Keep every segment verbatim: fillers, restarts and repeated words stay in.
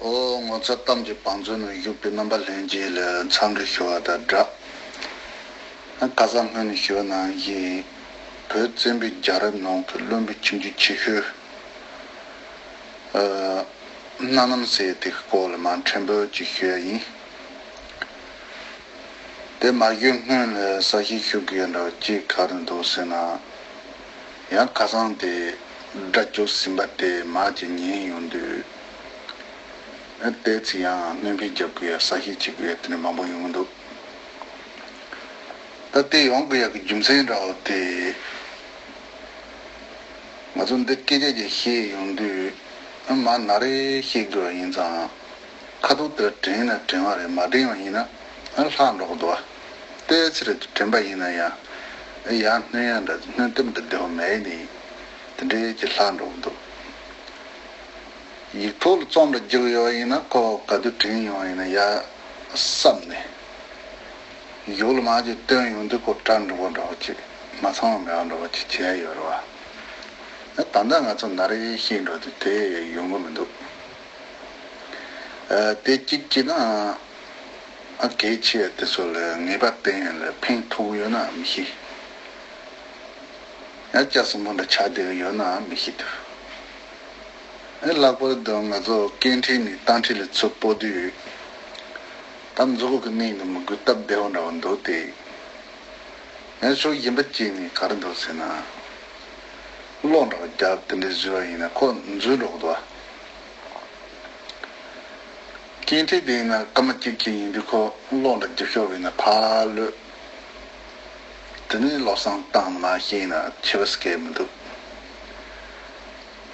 ཨོ། ངོ་མཚར་གཏམ་གྱི་བང་མཛོད་ནང་བཞུགས་པའི་རྣམ་པ་ལྷན་རྒྱས་ལ་འཚམས་འདྲི་ཞུ་བ་དང་སྦྲགས། ཁ་སང་སྔོན་ནས་ཞུ་བ་ནང་བཞིན། བོད་བཙན་པོའི་རྒྱལ་རབས་ནང་གི་བློན་པོའི་ཁྱིམ་རྒྱུད་ཆེ་ཤོས། ཨ། སྣ་ནམ་ཟེར་དེའི་སྐོར་ལ་མར་ཕྲན་བུ་ཅིག་ཞུ་ཡ་ཡིན། དེ་མ་ཞུས་སྔོན་ལ་གསལ་བཤད་ཞུ་དགོས་ཡ་འདྲ་བ་ཅིག་ག་རེ་འདུག་ཟེར་ན། ཡང་ཁ་སང་དེ་སྒྲ་བཅུ་ཟིན་པ་དེ་མར་ཅིག་ཉན་ཡོང་དུས། ཨ། དེ་ཚོ་ཡང་སྣོན་པ་རྒྱག་དགོས་ཡ་གསལ་བཤད་བྱེད་དགོས་ཡ་དེ་འདྲ་མང་པོ་ཡོང་གི་འདུག་ད་དེ་ཡོང་དགོས་ཡ་གི་རྒྱུ་མཚན་འདྲ་བོ་དེ། ང་ཚོ་འདི་སྐད་ཆ་ཅིག་བཤད་ཡོང་དུས། ཨ། མར་ན་རེ་བཤད་དགོས་པ་ཡིན་ཙང་། ཁ་ཐུག་དེར་དྲན་ན་དྲན་པ་རེད། མ་དྲན་པ་ཡིན་ན། ཨ། ལྷག་འགྲོ་གི་འདུག་བ། ཏོག་ཙམ་རེ་དྲན་པ་ཡིན་ན་ཡང་། ཨ། ཡར་སྣོན་ཡ་འདྲ་སྣོན་ཐུབ་འདྲ་བདེ་པོ་མེད་ནི། དེ་འདྲའི་ཅིག་ལྷག་འགྲོ་གི་འདུག་ཡིག་ཐོག་ལ་རྩོམ་འདྲ་རྒྱག་ཡོད་པ་ཡིན་ན། ཁོ་ག་དུས་དྲན་ཡོང་བ་ཡིན་ན་ཡར་བསམ་ནས། གཞུག་ལ་མར་ཅིག་བཏོན་ཡོང་དུས་ཁོ་གྲ་འགྲིག་པོ་འདྲ་བོ་ཅིག་མ་ཚང་བ་མེད་པ་འདྲ་བོ་ཅིག་བྱས་ཡོད་རེད་བ། ད་ལྟ་ང་ཚོ་ན་རེ་བཤད་འགྲོ་དུས་དེ་ཡོང་གི་མི་འདུག་ཨ། དེ་གཅིག་བྱས་ན། ཨ། གལ་ཆེ་དེ་ཚོ་ལ་ངེས་པ་བསྟན་ཡ་ལ་ཕན་ཐོགས་ཡོད་ན་མི་ཤེས། ཡང་ལྕགས་སྲིན་པོ་འདྲ་ཆགས་བསྡད་ཡོད་ན་མི་ཤེས་ཐུབ། ཨེ། ལྷག་པར་དུ་ང་ཚོ་སྐད་འཕྲིན་ནས་རྟ་མགྲིན་ལ་ཚུར་སྤོ་དུས། ད་མཛུ་གུ་གི་སྣེ་འདི་མི་དགོས་སྟབས་བདེ་པོ་འདྲ་བོ་འདུག་སྟེ། ཨེ། ཕྱོགས་གཞན་པ་གཅིག་ནས་ག་རེ་འདུག་ཟེར་ན། གློག་འདྲ་བོ་བརྒྱབ་དེ་འདྲ་བཟོས་པ་ཡིན་ན་ཁོ་འཛུལ་འགྲོ་གི་འདུག་བ། སྐད་འཕྲིན་དེ་ཡིན་ན་སྐར་མ་གཅིག་གཅིག་ཡིན་དུས་ཁོ་གློག་འདྲ་རྒྱབ་ཤོར་བ་ཡིན་ན་ཕར་གློད། དེ་ནས་བློ་བཟང་བཏང་མ་ཤེས་ན་ཆེ་བ་སྐད་མི་འདུག་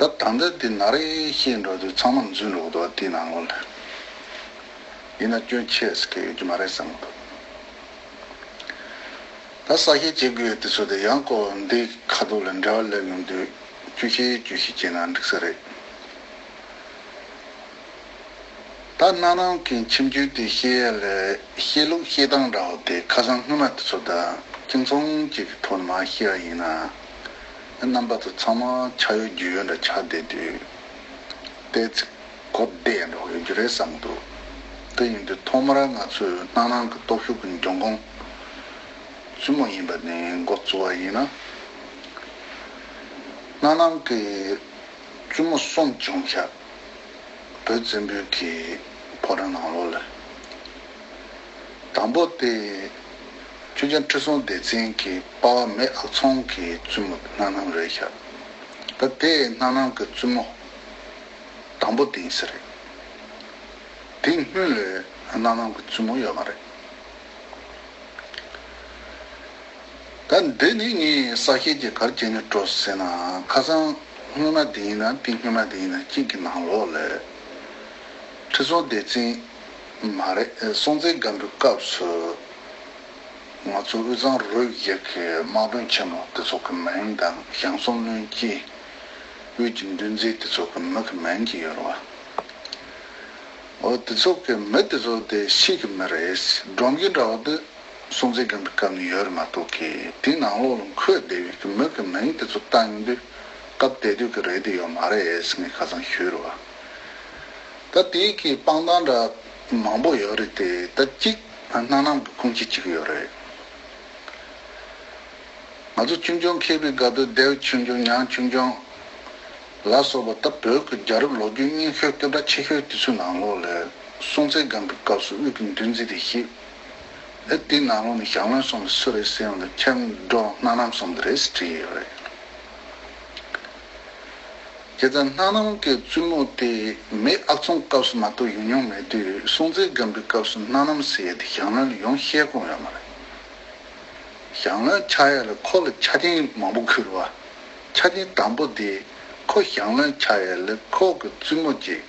ད་ད་ལྟ་འདི་ན་རེ་བཤད་འགྲོ་དུས་ཚང་མ་འཛུལ་འགྲོ་གི་འདུག་དེའི་ནང་ལོགས་ལ། ཡིན་ན་སྐྱོན་ཆེ་སྐད་ཡོད་རྒྱུ་མ་རེད་བསམ་གི་འདུག་ད་གསལ་བཤད་བྱེད་དགོས་ཡ་དེ་ཚོ་དེ་ཡང་ཁོ་འདི་ཁ་ཐུག་ལ་འབྲེལ་བ་སླེབས་ཡོང་དུས་བཅུ་བཤད་བཅུ་བཤད་བྱས་ན་འགྲིག་ས་རེད། ད་སྣ་ནམ་གྱི་ཁྱིམ་རྒྱུད་དེ་བཤད་ཡ་ལ་བཤད་ལུགས་བཤད་སྟངས་འདྲ་བོ་དེ་ཁ་སང་སྔོན་མ་དེ་ཚོ་དང་ཁྱིམ་ཚང་གཅིག་གི་ཐོག་ནས་མར་བཤད་པ་ཡིན་ན། རྣམ་པ་ཚོ་ཚང་མ་ཆ་ཡོད་རྒྱུས་ཡོད་འདྲ་ཆགས་བསྡད་དུས། ཏོག་ཙམ་གོ་བདེ་འགྲོ་ཡོད་རྒྱུ་རེད་བསམ་འདུག་དེ་ཡིན་དུས་ཐོག་མར་ང་ཚོས་སྣ་ནམ་གྱི་སྟོབས་ཤུགས་ཀྱི་འབྱུང་ཁུངས་བཙུན་མོ་ཡིན་པ་ནས་འགོ་བཙུགས་པ་ཡིན་ན། སྣ་ནམ་གྱི་བཙུན་མོ་གསུམ་བྱུང་ཤག་བོད་བཙན་པོའི་གི་ཕོ་བྲང་ནང་ལོགས་ལ། དང་པོ་དེ། ཆོས་རྒྱལ་ཁྲི་སྲོང་ལྡེ་བཙན་གྱི་པ་ཕ་མེས་ཨག་ཚོམ་གྱི་བཙུན་མོ་སྣ་ནམ་རེད་ཤག་ད་དེ་སྣ་ནམ་གྱི་བཙུན་མོ་དང་པོ་དེ་ཡིན་ས་རེད། དེ་སྔོན་ལ་སྣ་ནམ་གྱི་བཙུན་མོ་ཡོད་མ་རེད། ད་འདི་ནི་ངས་གསལ་བཤད་ཀྱི་ག་རེ་བྱས་ནས་སྤྲོ་ཟེར་ན། ཁ་སང་སྔོན་མ་དེ་ཡིན་ན་དེ་སྔོན་མ་དེ་ཡིན་ན་གཅིག་གི་ནང་ལོགས་ལ། ཁྲི་སྲོང་ལྡེ་བཙན་མ་རེད། སྲོང་བཙན་སྒམ་པོའི་སྐབས་སུ། ང་ཚོ་དབུས་གཙང་རུ་བཞི་གི་དམག་དཔོན་ཆེན་མོ་དེ་ཚོ་གི་མིང་དང་ཞང་གསུམ་བློན་ཆེན། དབུས་ཀྱི་འདུལ་འཛིན་དེ་ཚོ་གི་མི་གི་མིང་གི་ཡོད་རེད་བ། འོ། དེ་ཚོ་གི་མི་དེ་ཚོ་དེ་ཕྱི་གི་མི་རེད། སྒྲོམ་གཞི་འདྲ་བོ་དེ་སྲོང་བཙན་སྒམ་པོའི་སྐབས་ནས་ཡོད་རེད་མ་གཏོགས་གི། དེའི་ནང་ལོགས་ལ་འཁོད་བསྡད་པའི་གི་མི་གི་མིང་དེ་ཚོ་བཏགས་ཡོང་དུས་སྐབས་དེ་དུས་གི་རེད་དེ་ཡོད་མ་རེད་ཟེར་ནས་ཁ་སང་ཞུས་རེད་བ། ད་དེའི་གི་དཔང་རྟགས་འདྲ་མང་པོ་ཡོད་རེད་དེ། ད་གཅིག་སྣ་ནམ་གི་ཁུངས་སྐྱེལ་གཅིག་ཡོད་རེད། ང་ཚོ་ཆོས་འབྱུང་མཁས་པའི་སྐབས་དུ་ལྡེའུ་ཆོས་འབྱུང་ཉང་ཆོས་འབྱུང་ལ་སོགས་པ་ད་བོད་ཀྱི་རྒྱལ་རབས་ལོ་རྒྱུས་རྙིང་ཤོས་སྐད་གྲགས་ཆེ་ཤོས་དེ་ཚོའི་ནང་ལོགས་ལ་སྲོང་བཙན་སྒམ་པོའི་སྐབས་སུ་དབུས་ཀྱི་འདུལ་འཛིན་དེ་བཞི། ཨེ། དེའི་ནང་ལོགས་ནས་ཞང་བློན་གསུམ་དེ་སུ་རེད་ཟེར་ཡོང་དུས་མཁན་སྒྲོལ་སྣ་ནམ་གསུམ་དེ་རེད་ཟེར་བྲིས་ཡོད་རེད། བྱས་ཙང་སྣ་ནམ་གྱི་བཙུན་མོ་དེ་མེས་ཨག་ཚོམ་སྐབས་སུ་མ་གཏོགས་ཡོང་མྱོང་མེད་དུས། སྲོང་བཙན་སྒམ་པོའི་སྐབས་སུ་སྣ་ནམ་ཟེར་ཡས་དེ་ཞང་བློན་ལ་ཡོང་ཤེས་ཁོམ་ཡོད་མ་རེད། ཞང་བློན་ཆགས་ཡས་ལ་ཁོ་ལ་ཆ་རྐྱེན་མང་པོ་དགོས་རེད་བ། ཆ་རྐྱེན་དང་པོ་དེ་ཁོ་ཞང་བློན་ཆགས་ཡས་ལ་ཁོ་གི་བཙུན་མོ་གཅིག་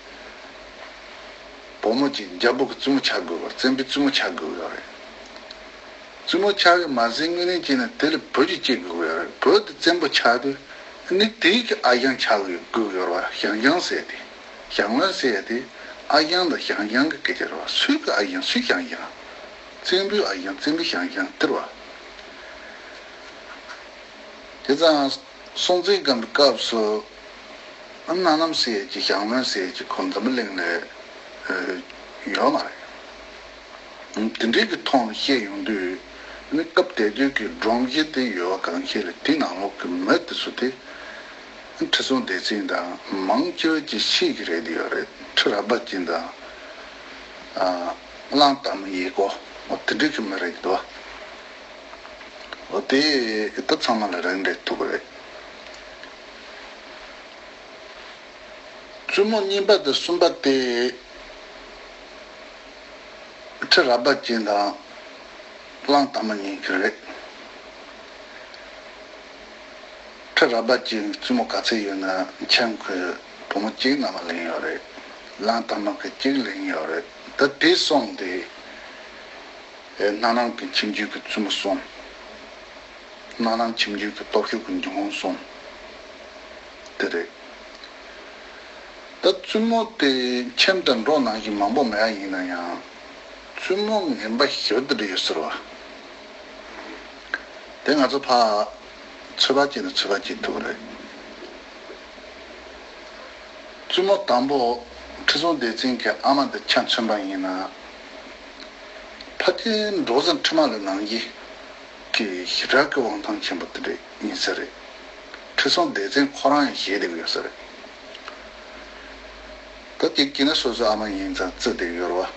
བུ་མོ་གཅིག་རྒྱལ་པོ་གི་བཙུན་མོ་ཆགས་དགོས་པ། བཙན་པོའི་བཙུན་མོ་ཆགས་དགོས་ཡོད་རེད། བཙུན་མོ་ཆགས་ཡོད་མ་ཟད་དངོས་གནས་བྱས་ན་དེ་ལ་བུ་ཅིག་སྐྱེ་དགོས་ཡོད་རེད། བུ་དེ་བཙན་པོ་ཆགས་དུས་ནི་དེའི་གི་ཨ་ཞང་ཆགས་དགོས་ཡོད་རེད་བ། ཞང་ཞང་ཟེར་ཏེ། ཞང་བློན་ཟེར་ཏེ་ཨ་ཞང་དང་ཞང་ཞང་གི་སྐད་ཆ་རེད་བ། སུའི་གི་ཨ་ཞང་སུའི་ཞང་ཞང་། བཙན་པོའི་ཨ་ཞང་བཙན་པོའི་ཞང་ཞང་དེ་རེད་བ། དེ་ཙང་། སྲོང་བཙན་སྒམ་པོའི་སྐབས་སུ། སྣ་ནམ་ཟེར་གྱི་ཞང་བློན་ཟེར་གྱི་ཁོ་འཛམ་བུ་གླིང་ལ་ ཡོད་མ་རེད། དེ་འདྲའི་གི་ཐོག་ནས་བཤད་ཡོང་དུས་ནི་སྐབས་དེ་དུས་ཀྱི་སྒྲོམ་གཞི་དེ་ཡོད་པ་གང་ཤེས་ལ་དེ་ནང་ལོགས་ཀྱི་མི་དེ་ཚོ་དེ་ཁྲི་སྲོང་ལྡེ་བཙན་དང་མང་ཆེ་བ་ཅིག་ཤེས་ཀྱི་རེད་ཡོད་རེད། ཁྲི་རལ་པ་ཅན་དང་གླང་དར་མ་ཡི་གོ་དེ་འདྲའི་གི་མི་རེད་འདུག་འོ་དེ་ད་ཚང་མ་ལ་རང་འགྲེལ་ཐུབ་པ་རེད། བཙུན་མོ་གཉིས་པ་དང་གསུམ་པ་དེ། ཁྲི་རལ་པ་ཅན་དང་གླང་དར་མ་གཉིས་ཀྱི་རེད། ཁྲི་རལ་པ་ཅན་བཙུན་མོ་ག་ཚད་ཡོད་ན་མཆན་ཁོས་བུ་མོ་གཅིག་མནའ་མ་ལེན་ཡོད་རེད། གླང་དར་མ་གི་གཅིག་ལེན་ཡོད་རེད། ད་དེ་སོང་སྟེ། ཨེ་སྣ་ནམ་གྱི་ཁྱིམ་རྒྱུད་ཀྱི་བཙུན་མོ་གསུམ། སྣ་ནམ་ཁྱིམ་རྒྱུད་ཀྱི་སྟོབས་ཤུགས་ཀྱི་འབྱུང་ཁུངས་གསུམ། དེ་རེད། ད་བཙུན་མོ་དེ་ཁྱིམ་དང་འགྲོ་ནང་བཞིན་མང་པོ་མེད་ཡ་ཡིན་ན་ཡང་བཙུན་མོ་ངན་པ་ཞེ་པོ་དེ་འདྲ་ཡོད་ཟེར་བ། དེ་ང་ཚོ་ཕ་ཚོད་པ་ཅིག་ནས་ཚོད་པ་ཅིག་ཐུག་རེད། བཙུན་མོ་དང་པོ་ཁྲི་སྲོང་ལྡེ་བཙན་གྱི་ཨ་མ་དེ་ཆ་མཚོན་པ་ཡིན་ན། ཕལ་ཆེར་འབྲོག་ཟན་ཁྲི་མ་ལོའི་ནང་གི་གི་ཞེ་དྲག་གི་དབང་ཐང་ཆེན་པོ་དེ་འདྲ་ཡིན་ས་རེད། ཁྲི་སྲོང་ལྡེ་བཙན་ཁོ་རང་ཡང་ཞེད་བསྡད་ཀྱི་ཡོད་ས་རེད། ད་གཅིག་བྱས་ན་སོ་སོའི་ཨ་མ་ཡིན་ཙང་བརྩི་བསྡད་ཀྱི་ཡོད་རེད་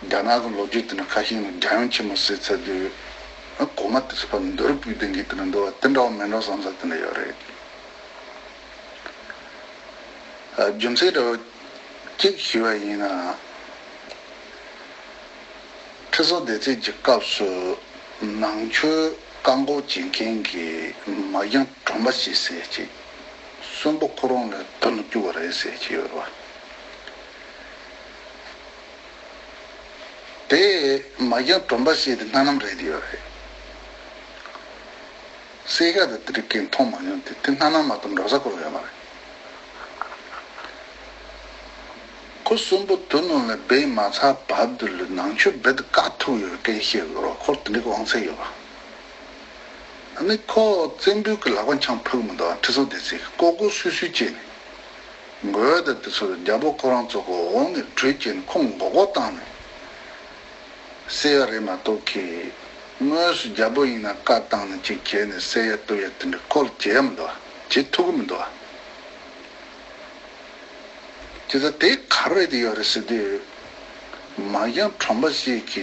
བ། རྒྱ་ནག་གི་ལོ་རྒྱུས་དེ་འདྲ་ཁ་ཤས་ནས་རྒྱལ་ཡུམ་ཆེན་མོ་ཟེར་ཚར་དུས། གོང་མ་དེ་ཚོ་ཕར་མདོར་བསྡུས་བསྡད་མཁན་དེ་འདྲ་འདུག་བ། དེ་འདྲ་བ་མེད་འགྲོ་བསམ་ས་དེ་འདྲ་ཡོད་རེད། རྒྱུ་མཚན་འདྲ་བོ་གཅིག་ཞུས་པ་ཡིན་ན། ཁྲི་སྲོང་ལྡེ་བཙན་གྱི་སྐབས་སུ་ནང་ཆོས་བཀག་འགོག་བྱེད་མཁན་གྱི་མ་གྱངས་གྲོང་པ་ཞིག་ཟེར་ཅིག་གསོན་པོ་ཁོ་རང་ལ་དོན་བཅུག་པ་རེད་ཟེར་གྱི་ཡོད་རེད་བ། དེ་མ་གྱངས་གྲོང་པ་ཞིག་དེ་སྣ་ནམ་རེད་ཡོད་རེད། གསལ་ཁ་དང་དེ་རིགས་ཀྱི་མཐོང་མ་མྱོང་དེ་དེ་སྣ་ནམ་མ་གཏོགས་འགྲོ་ས་ཁོ་རང་ཡོད་མ་རེད། ཁོ་གསོན་པོ་དུར་ནང་ལ་སྦས་མ་ཚར་བར་དུ་ལ་ནང་ཆོས་རྦད་དེ་བཀག་ཐུབ་ཡོད་སྐད་བཤད་དགོས་རོགས། ཁོར་དེ་འདྲའི་དབང་ཚད་ཡོད་པ། ཨ་ནི་ཁོ་བཙན་པོའི་གི་ལག་པ་འཆང་ཕོད་མི་འདུག་ཁྲི་སྲོང་ལྡེ་བཙན་གྱིས་ལྐོག་ལྐོག་སུད་སུད་བྱས་ནས། མགོ་བོ་དང་དེ་ཚོ་རྒྱལ་པོ་ཁོ་རང་ཚོ་གི་འོག་ནས་བྲོས་བྱས་ནས་ཁོ་མགོ་སྐོར་བཏང་ནས། བསད་ཡ་རེད་མ་གཏོགས་ཀྱི། དངོས་སུ་རྒྱལ་པོ་ཡིན་ན་བཀའ་བཏང་ནས་ཅིག་བྱས་ནས་བསད་ཡ་གཏུབ་ཡ་དེ་འདྲ་ཁོ་ལ་བྱེད་ཡ་མི་འདུག་བྱེད་ཐུབ་ཀྱི་མི་འདུག་བྱས་ཙང་དེ་ག་རེ་རེད་ཡོད་རེད་ཟེར་དུས། མ་གྱངས་གྲོང་པ་ཞིག་གི་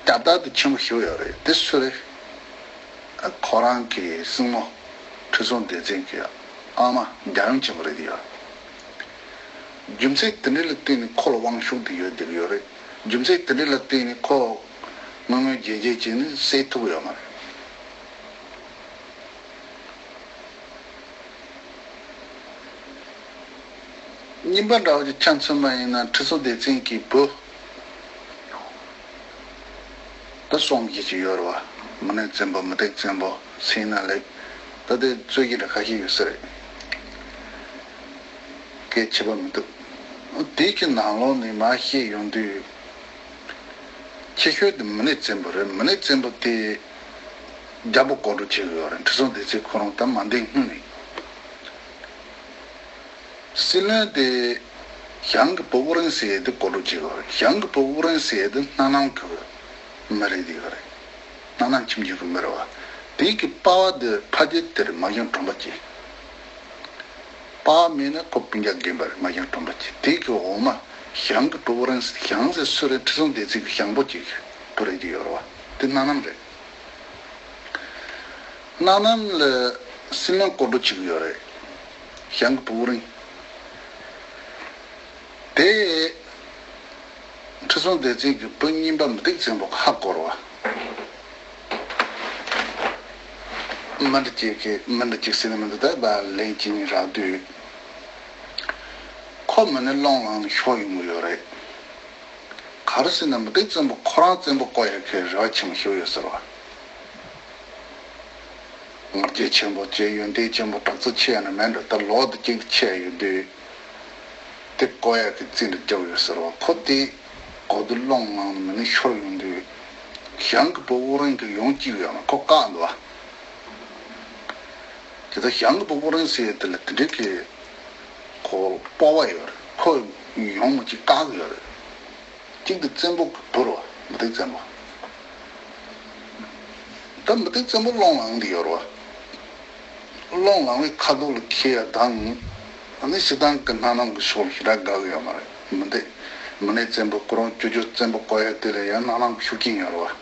ལྟ་སྟངས་དེ་ཆེན་པོ་ཞེ་པོ་ཡོད་རེད། དེ་སུ་རེད། ཁོ་རང་གི་སྲིང་མོ་ཁྲི་སྲོང་ལྡེ་བཙན་གྱི་ཨ་མ་རྒྱལ་ཡུམ་ཆེན་པོ་རེད་ཡ། རྒྱུ་མཚན་དེ་འདྲ་ལ་བརྟེན་ནས་ཁོ་ལ་དབང་ཤུགས་དེ་ཡོད་བསྡད་ཀྱི་ཡོད་རེད། རྒྱུ་མཚན་དེ་འདྲ་ལ་བརྟེན་ནས་ཁོ་དངོས་དངོས་རྗེས་རྗེས་བྱས་ནས་བསད་ཐུབ་ཀྱི་ཡོད་མ་རེད། གཉིས་པ་འདྲ་བོ་ཅིག་ཆ་མཚོན་པ་ཡིན་ན་ཁྲི་སྲོང་ལྡེ་བཙན་གྱི་བུ། ད་སོང་གི་ཅིག་ཡོད་རེད་བ། མུ་ནེ་བཙན་པོ། མུ་སྟེགས་བཙན་པོ། སེང་ན་ལེགས། ད་དེ་རྩོད་ཀྱི་འདྲ་ཁ་ཤས་ཡོད་ས་རེད། སྐད་ཆེ་བ་མི་འདུག་དེ་གི་ནང་ལོགས་ནས་མར་བཤད་ཡོང་དུས། ཆེ་ཤོས་དེ་མུ་ནེ་བཙན་པོ་རེད། མུ་ནེ་བཙན་པོ་དེ་རྒྱལ་པོ་མགོ་སྒྲུབ་བྱེད་ཀྱི་ཡོད་རེད། ཁྲི་སྲོང་ལྡེ་བཙན་ཁོ་རང་ད་མ་འདས་སྔོན་ནས། སྲིད་བློན་དེ་ཞང་གི་བུ་དབུ་རན་ཟེར་ཡས་དེ་མགོ་སྒྲུབ་བྱེད་ཀྱི་ཡོད་རེད། ཞང་གི་བུ་དབུ་རན་ཟེར་ཡས་དེ་སྣ་ནམ་གི་མི་རེད་དེ་ཡོད་རེད། སྣ་ནམ་ཁྱིམ་རྒྱུད་ཀྱི་མི་རེད་བ། དེ་གི་པ་ཕ་དེ་ཕ་རྒྱུད་དེ་རེད། མ་གྱངས་གྲོང་པ་ཅིག་པ་མེད་ན་ཁོ་སྤུན་ཀྱག་རྒན་པ་རེད། མ་གྱངས་གྲོང་པ་ཅིག་དེ་གི་འོག་མ་ཞང་གི་བུ་དབུ་རན། ཞང་ཟེར་སུ་རེད། ཁྲི་སྲོང་ལྡེ་བཙན་གི་ཞང་པོ་ཅིག་བུ་རེད་དེ་ཡོད་རེད་བ། དེ་སྣ་ནམ་རེད། སྣ་ནམ་ལ་སྲིད་བློན་མགོ་སྒྲུབ་བྱེད་ཀྱི་ཡོད་རེད། ཞང་གི་བུ་དབུ་རན། དེ་ཁྲི་སྲོང་ལྡེ་བཙན་གྱི་བུ་གཉིས་པ་མུ་སྟེགས་བཙན་པོ་ཧ་གོ་རེད་བ། མི་འདི་གཅིག་གིས་མི་འདི་གཅིག་ཟེར་ནས་མི་འདི་ད་བ་ལན་གཅིག་གཉིས་རག་དུས། ཁོ་མི་ནི་སློང་ལངས་ནས་ཤོར་ཡོང་གི་ཡོད་རེད། ག་རེ་ཟེར་ན་མུ་སྟེགས་བཙན་པོ་ཁོ་རང་བཙན་པོ་བསྐོ་ཡག་གི་རེ་བ་ཆེན་པོ་ཞིག་ཡོད་ཟེར་བ། ང་རྒྱལ་ཆེན་པོ་བྱས། ཡོན་ཏན་ཆེན་པོ། དྲག་རྩལ་ཆེ་ཡང་ན་མེད་འགྲོ། ད་ལོ་དེ་གཅིག་ཆེ་ཡོད་དུས། དེ་བསྐོ་ཡག་གི་རྩིས་འདྲ་རྒྱབ་ཡོད་ཟེར་བ། ཁོ་དེ་གོ་དུས་སློང་ངང་མི་ནི་ཤོར་ཡོང་དུས། ཞང་གི་བུ་དབུ་རན་གྱིས་ཡོང་གི་ཡོད་ན་ཁོ་བཀག་འདུག་བ། དེ་ལྟར་ཞང་གི་བུ་དབུ་རན་ཟེར་ཡས་དེ་ལ་དེ་འདྲའི་གི་ཁོ་སྤོབས་པ་ཡོད་རེད། ཁོ་ ཡོང་མི་གཅིག་བཀག་གི་ཡོད་རེད། གཅིག་དེ་བཙན་པོ་གི་བུ་རེད་བ། མུ་སྟེགས་བཙན་པོ། ད་མུ་སྟེགས་བཙན་པོ་སློང་ལངས་འདི་ཡོད་རེད་བ། སློང་ལངས་པའི་ཁ་ཐུག་ལ་ཁེལ་ཡ་དང་། ཨ་ནི་སྤྱིར་བཏང་གི་སྣ་ནམ་གི་ཕྱོགས་ལ་ཞེ་དྲག་དགའ་གི་ཡོད་མ་རེད། མུ་སྟེགས་མུ་སྟེགས་བཙན་པོ་ཁོ་རང་ཅོ་ཅོ་བཙན་པོ་བསྐོ་ཡ་དེ་ལ་ཡང་སྣ་ནམ་གི་ཤུགས་རྐྱེན་ཡོད་རེད་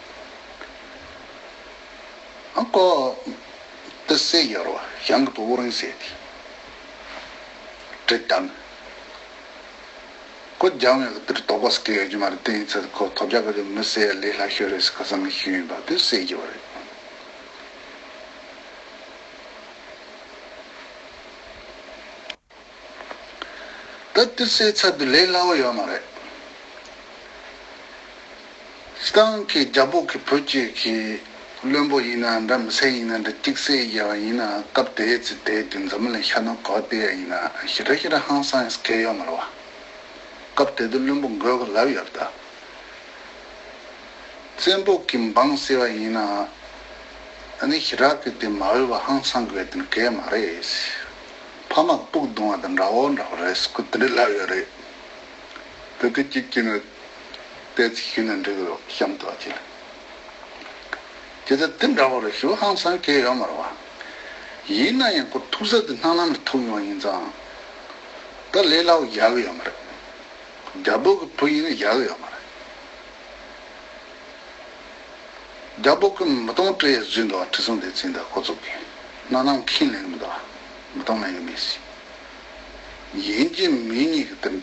བ། ཨ་ཁོ་དེ་བསད་ཡོད་རེད་བ། ཞང་གི་བུ་ཨུ་རན་བསད་དེ། གྲི་བཏང་། ཁོ་རྒྱང་ཡང་དེར་དོགས་པ་སྐྱེ་ཡོད་ཀྱི་མ་རེད། དེ་ཡིན་ཚེ་ཁོ་ཐོབ་རྒྱག་གི་མི་བསད་ལས་སླ་ཤོས་རེད་ཟེར་ཁ་སང་གི་ཤེས་ཡོན་པ་དེ་བསད་ཀྱི་བ་རེད། ད་དེ་བསད་ཚར་དུས་ལས་སླ་བོ་ཡོད་མ་རེད། སྤྱིར་བཏང་གི་རྒྱལ་པོ་གི་བུ་གཅིག་གི་བློན་པོ་ཡིན་ན་འདྲ་མི་སེར་ཡིན་ན་འདྲ་གཅིག་བསད་ཡ་ཡིན་ན་སྐབས་དེའི་ཚེ་དེའི་དུས་འཛམ་གླིང་ཤར་ནུབ་ག་བལྟས་ཡ་ཡིན་ན་ཞེ་དྲག་ཞེ་དྲག་ཧང་སང་ཡ་སྐད་ཡོད་མ་རེད་བ། སྐབས་དེ་དུས་བློན་པོ་མགོ་གི་ལབ་ཡོད་ད། བཙན་པོ་གི་འབངས་ཟེར་བ་ཡིན་ན། ཨ་ནི་ཞེ་དྲག་གི་དེ་མ་འོས་པ་ཧང་སང་དགོས་དེ་གལ་མ་རེད། ཕ་མ་སྤུ་གུ་བརྡུང་བ་དང་འདྲ་བོ་འདྲ་བོ་རེད་ཟེར་ཁོ་དེ་འདྲ་ལབ་ཡོད་རེད། དེ་དུས་གཅིག་གིས་ནི་ཏོག་ཙམ་ཞུས་ན་འགྲིག་གི་རེད་བཤམས་ཐུབ་པ་ཅིག་ལ། དེ་ཚོ་དེ་འདྲ་བོ་རེད་ཞུ་ཧང་སང་གལ་ཡོད་མ་རེད་བ། ཡིན་ན་ཡང་ཁོ་ཐུག་ས་དེ་སྣ་ནམ་ལ་ཐུག་ཡོང་བ་ཡིན་ཙང་། ད་ལས་སླ་བོ་ཡག་གི་ཡོད་མ་རེད། རྒྱལ་པོ་གི་བུ་ཡིན་ན་ཡག་གི་ཡོད་མ་རེད། རྒྱལ་པོ་གི་མི་གཏོང་སྤྲད་ཡས་བཟོས་འདུག་བ། ཁྲི་སྲོང་ལྡེ་བཙན་དང་ཁོ་ཚོ་གིས་སྣ་ནམ་ཁས་ལེན་གི་མི་འདུག་བ། མི་གཏོང་ལེན་གི་མེད་ཟེར། ཡིན་གཅིག་མིན་གཉིས་ཀྱི་དེ།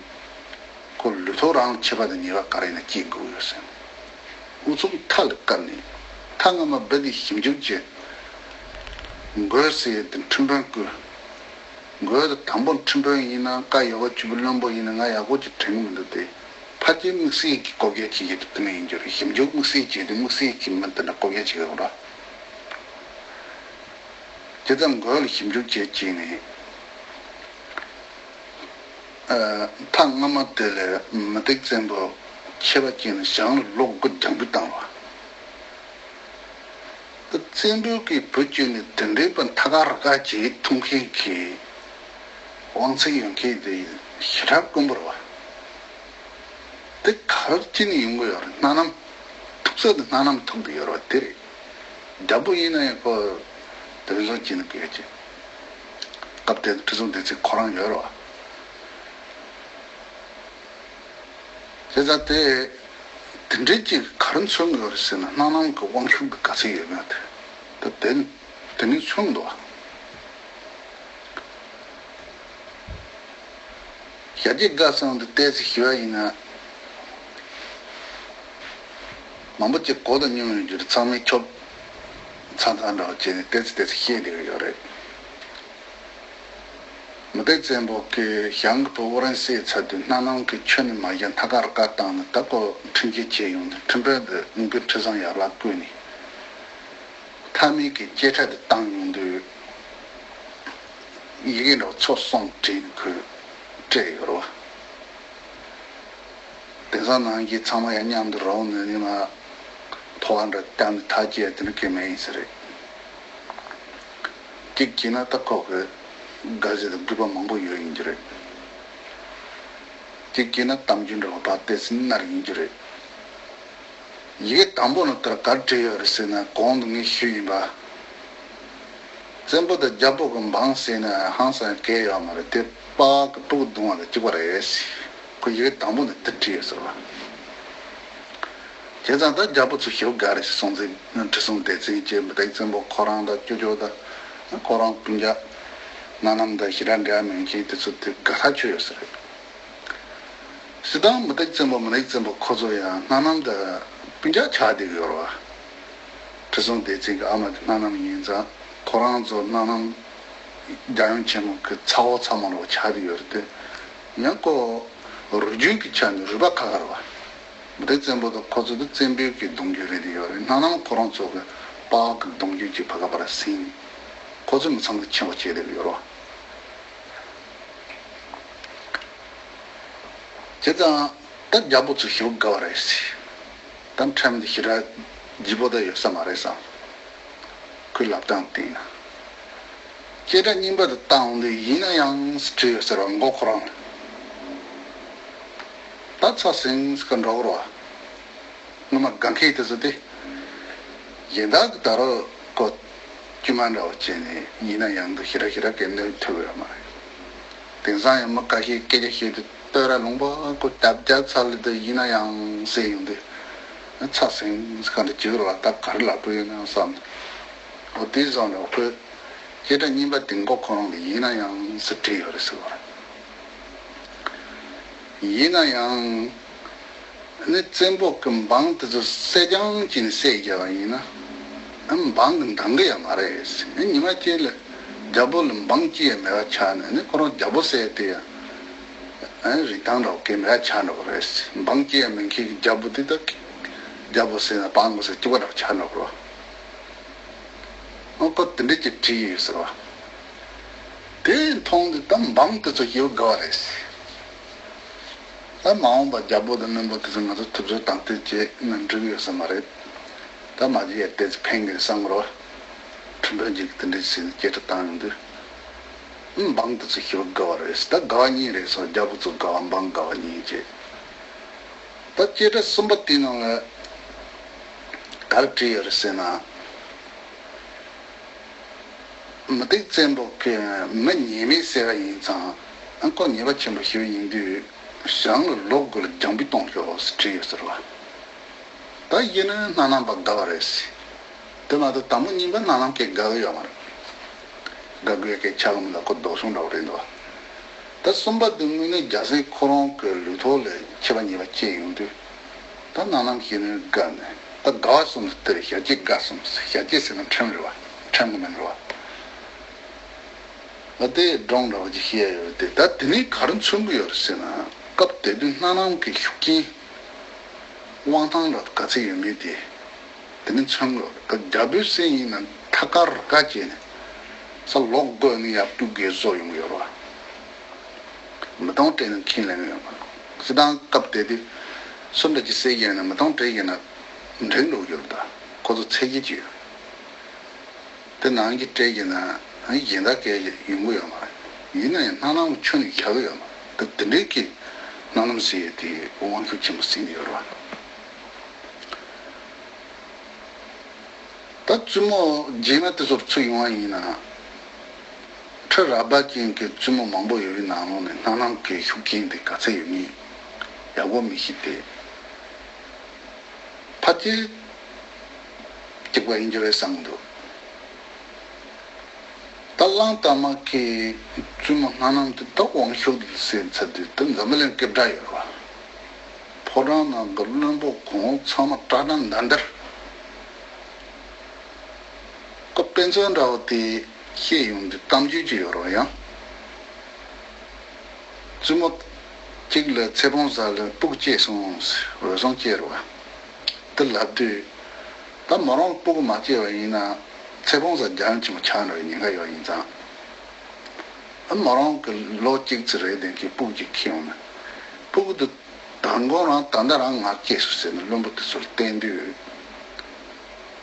ཁོ་ལུས་ཐོག་རང་ལ་ཁྱད་པར་དང་ཉེས་པ་ག་རེ་ཡིན་ན་སྐྱེ་དགོས་ཡོད་ཟེར། ཨུ་ཚུགས་མཐའ་ལ་བཀར་ནས་མཐའ་སྔ་མ་རྦད་དེ་ཞིབ་འཇུག་བྱས། མགོ་ཟེར་ཡས་དེ་ཁྲིམས་དཔོན་བསྐོས། མགོ་དེ་དང་པོ་ཁྲིམས་དཔོན་ཡིན་ན་བཀའ་ཡག་པོ་བྱེད་པའི་བློན་པོ་ཡིན་ན་ང་ཡག་པོ་ཅིག་དྲན་གི་མི་འདུག་སྟེ། ཕལ་ཆེར་དམིགས་བསལ་གྱི་བཀོད་རྒྱ་བྱེད་ཀྱི་འདུག་དེ་འདྲ་ཡིན་རྒྱུ་རེད། ཞིབ་འཇུག་དམིགས་བསལ་བྱས་ཏེ་དམིགས་བསལ་གྱི་མི་དེ་འདྲ་བཀོད་རྒྱ་བྱེད་ཀྱི་རེད། དེ་ཙམ་མགོ་ལ་ཞིབ་འཇུག་བྱས་བྱས་ནས། ཨ། མཐའ་སྔ་མ་དེ་ལས་མུ་སྟེགས་བཙན་པོ་ཆད་པ་བཅད་ནས་ཞང་ལ་ལོ་དགུ་རྒྱང་འབུད་བཏང་བ། དེ་བཙན་པོ་གི་བུ་བཅོལ་ནས་དེ་འདྲའི་བར་མཐའ་ཁ་ར་ཁ་བྱེད་ཐུབ་མཁན་གྱི་དབང་ཚད་ཡོད་མཁན་དེ་ཞེ་དྲག་དཀོན་པོ་རེད་བ། དེ་ག་རེ་བྱས་ནས་ཡོང་གི་ཡོད་རེད། སྣ་ནམ་ཐུག་ས་དེ་སྣ་ནམ་ཐུག་གི་ཡོད་རེད་བ། དེ་རེད། རྒྱལ་པོ་ཡིན་ན་ཡང་ཁོ་དེ་བཟོ་བྱས་ནས་གོ་ཡ་བྱེད། སྐབས་དེར་ཁྲི་སྲོང་ལྡེ་བཙན་ཁོ་རང་ཡོད་རེད་བ། བྱས་ཙང་དེ་དེ་འདྲའི་ཅིག་ག་རེ་མཚོན་གྱི་ཡོད་རེད་ཟེར་ན་སྣ་ནམ་གྱི་དབང་ཤུགས་དེ་ག་ཚོད་ཡོད་མེད་དེ་དེ་དེ་ནས་མཚོན་འདུག་བ། ཞྭ་སྐྱེས་དགའ་སང་དེ་ཏོག་ཙམ་ཞུ་བ་ཡིན་ན། མང་པོ་ཅིག་གོ་དང་མྱོང་ཡོད་རྒྱུ་རེད། ཚང་མས་ཁྱོད་ཚ་ཐག་འདྲ་བ་བྱས་ནས་ཏོག་ཙམ་ཏོག་ཙམ་བཤད་བསྡད་ཀྱི་ཡོད་རེད། མུ་སྟེགས་བཙན་པོ་གིས་ཞང་གི་བུ་ཨུ་རན་བསད་ཚར་དུས་སྣ་ནམ་གྱིས་ཁྱོན་ནས་མ་བཞག་མཐའ་ཁ་ར་ཁ་བཏང་ནས་ད་ཁོ་ཁྲིམས་ཆད་བཅད་ཡོང་དུས་ཁྲིམས་དཔོན་དེ་མགོ་ཁྲི་སྲོང་ཡར་ལ་བསྐོས་ནས། མཐའ་མའི་གི་གཅེས་ཕྲད་དེ་བཏང་ཡོང་དུས། ཡི་གེ་འདྲ་བོ་ཚོ་གསུམ་བྲིས་ནས་ཁོས་སྤྲད་ཡོད་རེད་བ། དེང་སང་ནང་གི་ཚང་མ་ཡང་མཉམ་དུ་རོགས་ནས་ནི་མ་ཐོ་བ་འདྲ་བཏང་ནས་ཐག་བཅད་དེ་འདྲ་གི་མེད་ཡིན་ས་རེད། གཅིག་བྱས་ན་ད་ཁོ་གི་དགའ་ཟེར་དང་སྒུག་པ་མང་པོ་ཡོད་ཡིན་རྒྱུ་རེད། གཅིག་བྱས་ན་གཏམ་རྒྱུད་འདྲ་བོ་ཕར་ཏོག་ཙམ་ནར་ཡིན་རྒྱུ་རེད། ཡི་གེ་དང་པོ་ནི་དེར་ག་རེ་བྲིས་ཡོད་རེད་ཟེར་ན་གོང་དུ་ངས་ཞུས་ཡིན་པ། བཙན་པོ་དང་རྒྱལ་པོ་གི་འབངས་ཟེར་ན་ཧང་སང་གལ་ཡོད་མ་རེད། དེ་པཱ་གི་སྤུ་གུ་བརྡུང་བ་དང་གཅིག་པ་རེད། ཁོ་ཡི་གེ་དང་པོ་ནི་དེ་བྲིས་ཡོད་ཟེར་བ། བྱས་ཙང་ད་རྒྱལ་པོ་ཚོ་ཞེ་པོ་དགའ་རེད་ཟེར། སྲོང་བཙན་ཁྲི་སྲོང་ལྡེ་བཙན་གྱིས་མུ་སྟེགས་བཙན་པོ་ཁོ་རང་དང་ཅོ་ཅོ་དང་ཁོ་རང་སྤུན་ཀྱག་སྣ་ནམ་དང་ཞེ་དྲག་འབྲེལ་བ་མེད་མཁན་དེ་ཚོ་དེ་དགའ་ཐག་ཆོད་ཡོད་ས་རེད། སྤྱིར་བཏང་མུ་སྟེགས་བཙན་པོ་མུ་སྟེགས་བཙན་པོ་ཁོ་ཚོ་ཡང་སྣ་ནམ་དང་སྤུན་ཀྱག་ཆགས་བསྡད་ཀྱི་ཡོད་རེད་བ། ཁྲི་སྲོང་ལྡེ་བཙན་གྱི་ཨ་མ་དེ་སྣ་ནམ་ཡིན་ཙང་ཁོ་རང་ཚོ་སྣ་ནམ་རྒྱལ་ཡུམ་ཆེན་མོ་གི་ཚ་བོ་ཚ་མོ་འདྲ་བོ་ཆགས་བསྡད་ཡོད་རེད་དེ། ཡང་ཁོ་རུས་རྒྱུད་ཀྱི་ཆ་ནས་རུས་པ་ཁ་ཁ་རེད་བ། མུ་སྟེགས་བཙན་པོ་དང་ཁོ་ཚོ་དེ་བཙན་པོའི་གི་གདུང་རྒྱུད་རེད་དེ་ཡོད་རེད། སྣ་ནམ་ཁོ་རང་ཚོ་གི་པཱ་གི་གདུང་རྒྱུད་ཀྱི་ཕ་ག་པ་ར་སིང་། ཁོ་ཚོ་མི་ཚང་གི་ཆེན་པོ་བྱས་བསྡད་ཀྱི་ཡོད་རེད་བ། བྱས་ཙང་ད་རྒྱལ་པོ་ཚོ་ཞེ་པོ་དགའ་བ་རེད་ཟེར། ད་ཁྲིམས་འདི་ཞེ་དྲག་ལྗིད་པོ་ད་ཡོད་ས་མ་རེད་བསམ། ཁོའི་ལབ་སྟངས་བལྟས་ན། སྐད་གྲགས་རྙིང་པ་དེ་བཏང་འོང་དུས་ཡིན་ན་ཡང་བྲིས་ཡོད་ཟེར་བ་མགོ་ཁོ་རང་ལ། ད་ཚ་ཟིང་ཟིང་ག་འགྲོ་གི་རེད་བ། སྔོན་མ་དགའ་མཁན་དེ་ཚོ་དེ། གཞན་དག་གི་ད་རུང་ཁོ་དཀྱུས་མ་འདྲ་བོ་བྱས་ནས་ཡིན་ན་ཡང་འདུག་ཞེ་དྲག་ཞེ་དྲག་གི་གནོད་ཐུབ་ཡོད་མ་རེད། དེང་སང་ཡང་མི་ཁ་ཤས་སྐད་ཆ་བཤད་དུས་བསྟོད་ར་ལུང་པ་ཁོ་རྒྱབ་རྒྱབ་ཚར་ལ་དེ་ཡིན་ན་ཡང་ཟེར་ཡོང་དུས། ཚ་ཟིང་ཟིང་ག་འདྲ་བྱེད་ཀྱི་རེད་བ། ད་ག་རེ་ལབ་དགོས་ཡོད་ན་བསམ། འོ་དེ་བཟོ་འདྲ་བོ་ཁོས། སྐད་གྲགས་རྙིང་པ་དེ་མགོ་ཁོ་རང་ལ་ཡིན་ན་ཡང་ཟེར་བྲིས་ཡོད་རེད་ཟེར་བ་རེད། ཡིན་ན་ཡང་། ནི་བཙན་པོ་གི་འབངས་དེ་ཚོ་བསད་རྐྱང་བྱས་ནས་བསད་བཞག་པ་ཡིན་ན། འབངས་ཀྱི་འདང་གི་ཡོད་མ་རེད། ཉི་མ་གཅིག་ལ་རྒྱལ་པོ་ལ་འབངས་གཅིག་ཡང་མེད་པ་ཆགས་ནས་ནི་ཁོ་རང་རྒྱལ་པོ་བསད་དེ་ཡང་། རིན་ཐང་འདྲ་བོ་གང་མེད་པ་ཆགས་འགྲོ་གི་རེད། འབངས་གཅིག་ཡང་མེད་མཁན་གྱི་རྒྱལ་པོ་དེ་དག་རྒྱལ་པོ་བསད་ན་འབངས་མི་བསད་གཅིག་པ་འདྲ་བོ་ཆགས་འགྲོ་གི་རེད། ཨོ་ཁོ་དེ་འདྲ་ཅིག་བྲིས་ཡོད་ཟེར་བ། དེ་མཐོང་དུས་ད་འབངས་དེ་ཚོ་ཞེ་པོ་དགའ་བ་རེད། ད་མ་འོངས་པ་རྒྱལ་པོ་དང་བློན་པོ་དེ་ཚོ་ང་ཚོ་ཐུབ་ཚོད་དང་དེ་བྱས་ན་འགྲིག་ཡོད་ས་མ་རེད། ད་མ་བྱས་ཡ་དེ་ཚོ་ཕན་གི་བསམ་གི་རོ། ཁྲིམས་དཔོན་ཅིག་དེ་འདྲ་ཟེར་ནས་སྐད་ཆ་བཏང་ཡོང་དུས། ཨུམ་འབངས་དེ་ཚོ་ཞེ་པོ་དགའ་བ་རེད། ད་དགའ་བ་གཉིས་རེད་སོང་། རྒྱལ་པོ་ཚོ་དགའ་བ་འབངས་དགའ་བ་གཉིས་བྱས། ད་བཅད་ཁྲ་གསུམ་པ་དེའི་ནང་ལ་ག་རེ་བྲིས་ཡོད་རེད་ཟེར་ན། མུ་སྟེགས་བཙན་པོ་གིས་མི་ཉེས་མེད་བསད་པ་ཡིན་ཙང་། ཨ་ཁོ་ཉེས་པ་ཆེན་པོ་ཞིག་ཡིན་དུས་ཞང་ལ་ལོག་དགོས་ལ་རྒྱང་འབུད་གཏོང་ཤོག་ཟེར་བྲིས་ཡོད་ཟེར་བ། ད་ཡིན་ན་སྣ་ནམ་པ་དགའ་བ་རེད་ཟེར། དེ་མ་གཏོགས་དང་པོ་གཉིས་པ་སྣ་ནམ་མཁས་དགའ་གི་ཡོད་མ་རེད། དགའ་དགོས་ཀྱི་ཆགས་མི་འདུག་ཁོ་ལྡོག་ཕྱོགས་འདྲ་བོ་རེད་འདུག་ད་གསུམ་པ་དེ་དངོས་གནས་རྒྱལ་སྲས་ཁོ་རང་གི་ལུས་ཐོག་ལ་ཆད་པ་ཉེས་པ་བཅད་ཡོང་དུས། ད་སྣ་ནམ་མཁས་ནི་དགའ་ནས་ད་དགའ་བ་གསུམ་དེ་རེད། ཞལ་གྱིས་དགའ་གསུམ། ཞལ་གྱིས་ཟེར་ན་ཁྲིམས་རེད་བ། ཁྲིམས་གི་མིང་རེད་བ། ད་དེ་སྒྲུང་འདྲ་བོ་ཅིག་བཤད་ཡོད་དེ། ད་དེ་ནས་ག་རེ་མཚོན་གི་ཡོད་རེད་ཟེར་ན། སྐབས་དེ་དུས་སྣ་ནམ་མཁས་ཤུགས་རྐྱེན། དབང་ཐང་འདྲ་ག་ཚད་ཡོད་མེད་དེ། དེ་ནི་མཚོན་གི་ཡོད། ད་རྒྱལ་པོའི་སྲས་ཡིན་ན་ཐད་ཀར་བཀའ་བྱས་ནས་ས་ལོག་དགོས་ནི་ཡར་སྤྲུལ་དགོས་བཟོ་ཡོང་གི་ཡོད་རེད་བ། མི་གཏོང་སྤྲད་ན་ཁས་ལེན་གི་ཡོད་མ་རེད། སྤྱིར་བཏང་སྐབས་དེ་དུས་སུ་འདྲ་ཅིག་བསད་ཀྱི་ཡིན་ན་མི་གཏོང་སྤྲད་ཀྱི་ན་འགྲིག་འགྲོ་གི་ཡོད་རེད། ད་ཁོ་ཚོ་ཚད་གཞི་ཅིག་ཡོད། དེ་ནང་གི་སྤྲད་ཀྱི་ན་གཞན་དག་གས་ཡོང་གི་ཡོད་མ་རེད། ཡིན་ན་ཡང་སྣ་ནམ་ཁྱོན་ནས་བཞག་གི་ཡོད་མ་རེད། ད་དེ་འདྲའི་གི་སྣ་ནམ་ཟེར་ཡས་དེ་དབང་ཤུགས་ཆེན་པོ་ཟིན་ཡོད་རེད་བ། ད་བཙུན་མོ་རྗེས་མ་དེ་ཚོར་ཚུར་ཡོང་བ་ཡིན་ན། ཁྲི་རལ་པ་ཅན་གྱི་བཙུན་མོ་མང་པོ་ཡོད་པའི་ནང་ལོགས་ནས་སྣ་ནམ་མཁའི་ཤུགས་རྐྱེན་དེ་ག་ཚད་ཡོད་མེད་ཡག་པོ་མི་ཤེས་ཏེ། ཕལ་ཆེར་གཅིག་པ་ཡིན་གྱི་རེད་བསམ་གྱི་འདུག་ད་གླང་དར་མ་གི་བཙུན་མོ་སྣ་ནམ་དེ་ད་དབང་ཤུགས་དེ་ཟེར་ཚར་དུས་ད་འཛམ་བུ་གླིང་སྐད་གྲགས་ཡོད་རེད་བ། ཕོ་བྲང་ནང་གི་བློན་པོ་གོང་འོག་ཚང་མ་སྐྲག་སྣང་འདར་འདར། ཁོ་དཔེ་མཚོན་འདྲ་བོ་དེ་བཤད་ཡོང་དུས་གཏམ་རྒྱུད་ཅིག་ཡོད་རེད་བ་ཡང་། བཙུན་མོ་གཅིག་ལ་ཚེ་སྤོང་ཟ་ལ་སྤུ་གུ་སྐྱེས་སོང་ཟེར། འོད་སྲུང་སྐྱེས་རེད་བ། དེ་ལབ་དུས། ད་མོ་རང་སྤུ་གུ་མ་སྐྱེས་པ་ཡིན་ན་ཚེ་སྤོང་ཟ་རྒྱལ་ཡོན་ཆེན་པོ་ཆགས་འགྲོ་བའི་ཉེན་ཁ་ཡོད་ཡིན་ཙང་། ཨ་མོ་རང་གི་ལོ་གཅིག་ཙམ་རེ་བསྡད་མཁན་སྤུ་གུ་ཅིག་ཁྱེར་ཡོང་ན། སྤུ་གུ་དེ་ད་མགོ་རང་ད་ལྟ་རང་ང་སྐྱེས་སོང་ཟེར་ནས་བློན་པོ་དེ་ཚོར་བསྟན་དུས།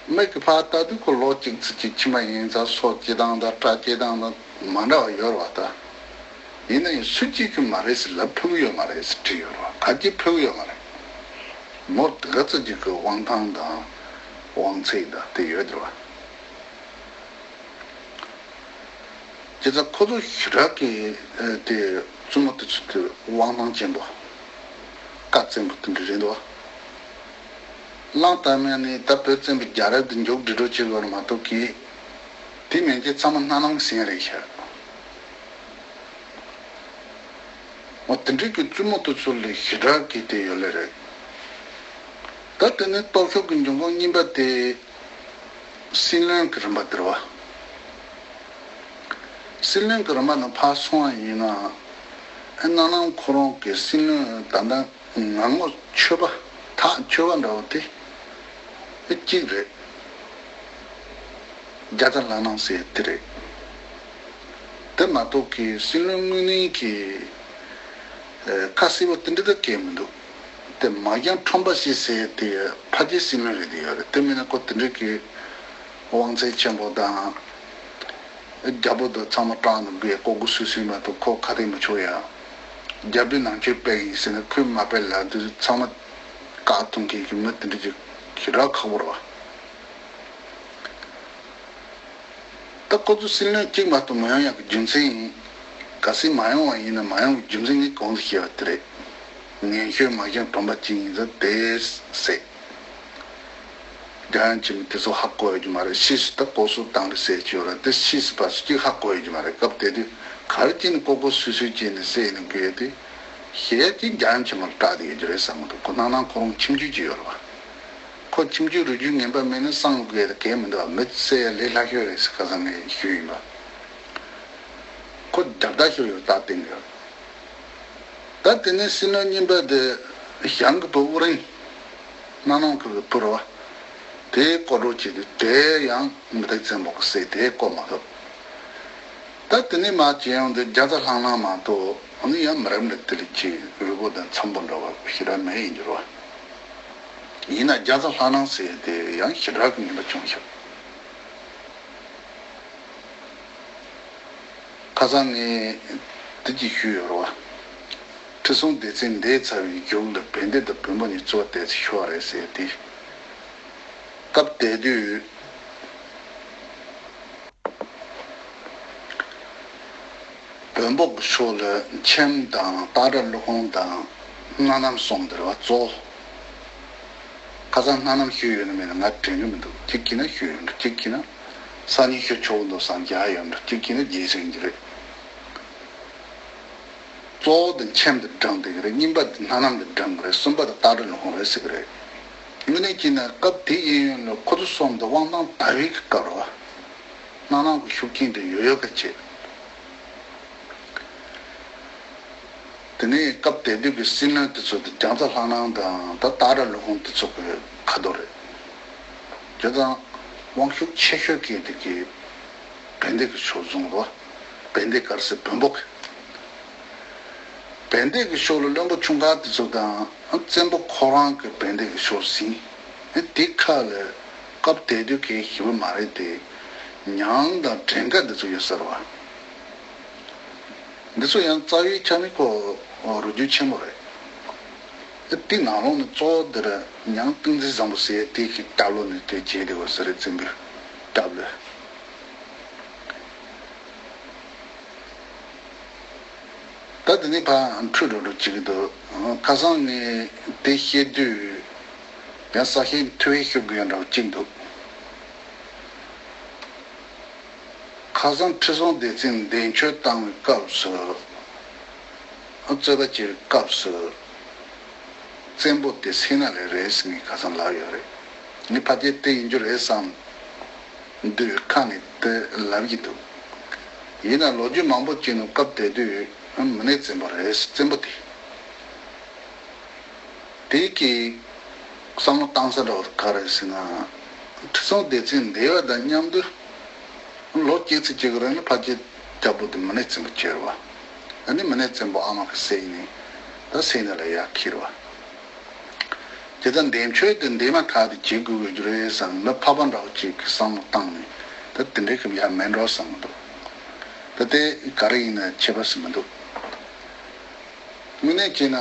མིག་གིས་ཕར་ལྟ་དུས་ཁོ་ལོ་གཅིག་ཙམ་གྱི་ཕྱི་མ་ཡིན་ཙང་སོ་སྐྱེ་སྟངས་དང་སྐྲ་སྐྱེ་སྟངས་དང་མ་འདྲ་བ་ཡོད་རེད་བ་ད། ཡིན་ན་ཡང་སུ་གཅིག་གིས་མ་རེད་ཟེར་ལབ་ཕོད་ཀྱི་ཡོད་མ་རེད་ཟེར་བྲིས་ཡོད་རེད་བ། ག་གིས་ཕོད་ཀྱི་ཡོད་མ་རེད། མོ་དེ་ག་ཙམ་ཅིག་གི་དབང་ཐང་དང་དབང་ཚད་དང་དེ་ཡོད་རེད་བ། བྱས་ཙང་ཁོ་ཚོ་ཞེ་དྲག་གི་ཨ་དེ་བཙུན་མོ་དེ་ཚོ་དེ་དབང་ཐང་ཆེན་པོ། བཀའ་བཙན་པོ་དེ་འདྲ་རེད་འདུག་གླང་དར་མ་ནི་ད་བོད་བཙན་པོའི་རྒྱལ་རབས་དེ་མཇུག་སྒྲིལ་འགྲོ་བྱེད་དགོས་རེད་མ་གཏོགས་ཀྱི། དེ་མིན་གྱི་ཚང་མ་སྣ་ནམ་ཟིན་རེད་ཤག་འོ་དེ་འདྲའི་གི་བཙུན་མོ་དེ་ཚོ་ལ་ཞེ་དྲག་གི་དེ་ཡོད་ལེ་རེད། ད་དེ་ནི་སྟོབས་ཤུགས་ཀྱི་འབྱུང་ཁུངས་གཉིས་པ་དེ། སྲིད་བློན་གྱི་རིམ་པ་དེ་རེད་བ། སྲིད་བློན་གྱི་རིམ་པ་ནང་ཕར་སོང་བ་ཡིན་ན། ཨ་སྣ་ནམ་ཁོ་རང་གི་སྲིད་བློན་ད་ལྟ་ངང་མོ་ཆོས་པ་ཐག་ཆོད་པ་འདྲ་བོ་དེ་ཨ་གཅིག་རེད། རྒྱ་ཚ་ལྷ་ནང་ཟེར་དེ་རེད། དེ་མ་གཏོགས་ཀྱི་སྲིད་བློན་དངོས་གནས་ཀྱི་ཨ་ཁ་གསལ་པོ་དེ་འདྲ་ད་གང་མི་འདུག་དེ་མ་རྒྱང་ཁྲོམ་པ་ཞིག་ཟེར་དེ་ཕལ་ཆེར་སྲིད་བློན་རེད་དེ་ཡོད་རེད། དེ་མིན་ན་ཁོ་དེ་འདྲ་གི་དབང་ཚད་ཆེན་པོ་དང་། རྒྱལ་པོ་དང་ཚང་མ་སྐྲག་ནས་སྒོས་ལྐོག་གུ་སུད་སུད་མ་གཏོགས་ཁོ་ཁ་གཏད་མི་ཆོག་ཡ། རྒྱལ་པོའི་ནང་ཆོས་སྤེལ་ཡིན་ཟེར་ན་ཁོས་མ་སྤེལ་ལབ་དུས་ཚང་མ་བཀག་གཏོང་མཁན་གྱི་མི་དེ་འདྲ་ཅིག་ཞེ་དྲག་ཁག་པོ་རེད་བ། ད་ཁོ་ཚོ་སྲིད་བློན་གཅིག་མ་གཏོགས་མ་ཡོང་ཡག་གི་རྒྱུ་མཚན་ཡིན། གལ་སྲིད་མ་ཡོང་བ་ཡིན་ན་མ་ཡོང་བའི་རྒྱུ་མཚན་ངས་གོང་དུ་བཤད་པ་དེ་རེད། ངན་ཤོས་མ་བཞེངས་གྲོང་པ་གཅིག་ཡིན་ཙང་དེ་ཟེར། འཇམ་དབྱངས་ཆེན་མོ་དེ་ཚོ་ཧ་གོ་ཡོད་ཀྱི་མ་རེད། ཕྱིས་སུ་ད་ལྐོག་གསོད་བཏང་རེད་ཟེར་གྱི་ཡོད་ར། དེ་ཕྱིས་སུ་ཕར་ཚུར་གཅིག་ཧ་གོ་ཡོད་ཀྱི་མ་རེད། སྐབས་དེ་དུས་ག་རེ་བྱས་ནས་ལྐོག་ལྐོག་སུད་སུད་བྱས་ནས་བསད་ཡིན་ནམ་གི་ཡོད་དེ། ཞེ་གཅིག་འཇམ་དབྱངས་ཆེན་མོ་ལ་སྐྲག་བསྡད་ཡོད་ཀྱི་རེད་བསམ་གི་འདུག་ཁོ་སྣང་སྣང་ཁོ་རང་ཁྱིམ་རྒྱུད་ཅིག་ཡོད་རེད་བ། ཁོ་ཁྱིམ་རྒྱུད་རུས་རྒྱུད་ངན་པ་མེད་ན་བསམ་གི་ཡོད་དེ་གལ་མི་འདུག་བ། མི་བསད་ཡ་ལས་སླ་ཤོས་རེད་ཟེར་ཁ་སང་ངས་ཞུས་ཡིན་པ། ཁོ་རྒྱབ་ལྟ་ཤོར་ཡོད་རྟགས་བསྟན་གི་ཡོད། ད་དེ་ནས་སྲིད་བློན་རྙིང་པ་དེ་ཞང་གི་བུ་ཨུ་རེན། སྣ་ནང་གི་བུ་རེད་བ། དེ་བསྐོ་སྒྲོག་བྱས་ཏེ་དེ་ཡང་མུ་སྟེགས་བཙན་པོ་གི་སྲས་དེ་བསྐོ་མ་ཐུབ། ད་དེ་ནས་མར་བྱས་ཡོང་དུས་རྒྱ་ཚ་ལྷང་ལྷང་མ་གཏོགས་ཨ་ནི་ཡང་མི་རབས་འདི་དེ་ལས་ཀྱི་རུས་པོ་དང་འཚམ་པོ་འདྲ་བ་ཞེ་དྲག་མེད་ཡིན་འགྱུར་བ། ཡིན་ན་རྒྱ་ཚ་ལྷང་ལྷང་ཟེར་དེ་ཡང་ཞེ་དྲག་གི་ངན་པ་བྱུང་ཤག་ཁ་སང་ངས་འདི་གཅིག་ཞུས་ཡོད་རེད་བ། ཁྲི་སྲོང་ལྡེ་བཙན་འདས་ཚར་བའི་མཇུག་ལ་བན་དེ་དང་བོན་པོ་གཉིས་རྩོད་པ་དེ་ཚོ་ཤོར་བ་རེད་ཟེར་ཏེ། སྐབས་དེ་དུས་བོན་པོ་གི་ཕྱོགས་ལ་མཆིམས་དང་སྟག་སྒྲ་ཀླུ་ཁོང་དང་སྣ་ནམ་གསུམ་དེ་རེད་བ་གཙོ། ཁ་སང་སྣ་ནམ་ཞུས་ཡོད་ན་མེད་ན་ང་དྲན་གི་མི་འདུག་གཅིག་གིས་ན་ཞུས་ཡོད་འདུག་གཅིག་གིས་ན་སང་ཉིན་ཞུ་ཆོག་འདུག་བསམ་བཞག་ཡོད་འདུག་གཅིག་གིས་ན་རྗེས་ཟིན་གྱི་རེད། གཙོ་བོ་དེ་མཆིམས་དེ་བགྲངས་བསྡད་ཀྱི་རེད། གཉིས་པ་དེ་སྣ་ནམ་དེ་བགྲངས་ཀྱི་རེད། གསུམ་པ་དེ་སྟག་སྒྲ་ཀླུ་ཁོང་རེད་ཟེར་གྱི་རེད། དངོས་གནས་བྱས་ན་སྐབས་དེ་གཡས་གཡོན་ལ་ཁོ་ཚོ་གསུམ་དེ་དབང་ཐང་དར་བའི་སྐབས་རེད་བ། སྣ་ནམ་གྱི་ཤུགས་རྐྱེན་དེ་ཡོད་ཡོད་ག་བྱེད། དེ་ནས་སྐབས་དེ་དུས་ཀྱི་སྲིད་བློན་དེ་ཚོ་དེ་རྒྱ་ཚ་ལྷང་ལྷང་དང་ད་སྟག་སྒྲ་ཀླུ་ཁོང་དེ་ཚོ་གི་ཁ་དོག་རེད། བྱས་ཙང་དབང་ཤུགས་ཆེ་ཤོས་ཀྱི་དེ་གི་བན་དེ་གི་ཕྱོགས་བཟུང་རོ། བན་དེ་གར་སེ་བོན་པོ་གི། བན་དེ་གི་ཕྱོགས་ལ་བློན་པོ་ཆུང་ཁག་དེ་ཚོ་དང་བཙན་པོ་ཁོ་རང་གི་བན་དེ་གི་ཕྱོགས་ཟིན། དེ་ཁ་ལ་སྐབས་དེ་དུས་ཀྱི་ཞི་བ་མ་རེད་དེ། ཉང་དང་བྲན་ཀ་དེ་ཚོ་ཡོད་ས་རེད་བ། འདི་ཚོ་ཡང་རྩ་བའི་ཆ་ནས་ཁོ་རུས་རྒྱུད་ཆེན་པོ་རེད། དེ་ནང་ལོགས་ནས་གཙོ་བོ་འདི་ར་ཉང་ཏིང་འཛིན་བཟང་པོ་ཟེར་དེ་ཞིག་སྐྱབས་ལོ་ནས་དེ་བྱས་དེ་བ་ཟེར་རེད། བཙན་པོའི་སྐྱབས་ལོས། ད་དེ་ནས་ཕར་འཕྲོས་འགྲོ་འགྲོ་བྱེད་ཀྱི་འདུག་ཁ་སང་ནས་དེ་བཤད་དུས་ཡང་ས་ཤིང་ཐུ་བའི་ཤུགས་ཀྱི་འདྲ་བོ་གཅིག་འདུག་ཁ་སང་ཁྲི་སྲོང་ལྡེ་བཙན་འདས་མཆོད་བཏང་བའི་སྐབས་སུ། རྩོད་པ་བྱེད་པའི་སྐབས་སུ། བཙན་པོ་དེ་སེང་ན་ལས་རེད་ཟེར་ངས་ཁ་སང་ལབ་ཡོད་རེད། ངས་ཕལ་ཆེར་དེ་ཡིན་རྒྱུ་རེད་བསམ། འདོད་ཁ་ནས་དེ་ལབ་ཀྱི་འདུག་ཡིན་ན་ལོ་རྒྱུས་མང་པོ་བྱས་ནས་སྐབས་དེ་དུས་མི་ནས་བཙན་པོ་རེད། བཙན་པོ་དེ། དེ་གི་བསམ་བློ་བཏང་ས་འདྲ་བ་ག་རེ་ཟེར་ན། ཁྲི་སྲོང་ལྡེ་བཙན་འདས་པ་དང་མཉམ་དུ་ལོ་གཅིག་ཙམ་གཅིག་རིང་ལ་ཕལ་ཆེར་རྒྱལ་པོ་དེ་མི་ནས་བཙན་པོ་བྱས་རེད་བ། ཨ་ནི་མི་ནས་བཙན་པོ་ཨ་མ་གི་སྲས་ཡིན། ད་སེང་ན་ལས་ཡར་འཁྱེར་བ། དེ་ལྟར་འདས་མཆོད་དེ་འདས་མ་ཐག་དེ་བྱེད་དགོས་ཀྱི་རེད་བསམ་ན་ཕག་པ་འདྲ་བོ་གཅིག་གི་བསམ་བློ་བཏང་ནས་ད་དེ་འདྲའི་གི་ཡར་མེད་འགྲོ་བསམ་གི་འདུག་ད་དེ་ག་རེ་ཡིན་ན་ཁྱད་པར་ཞིག་མི་འདུག་དངོས་གནས་བྱས་ན།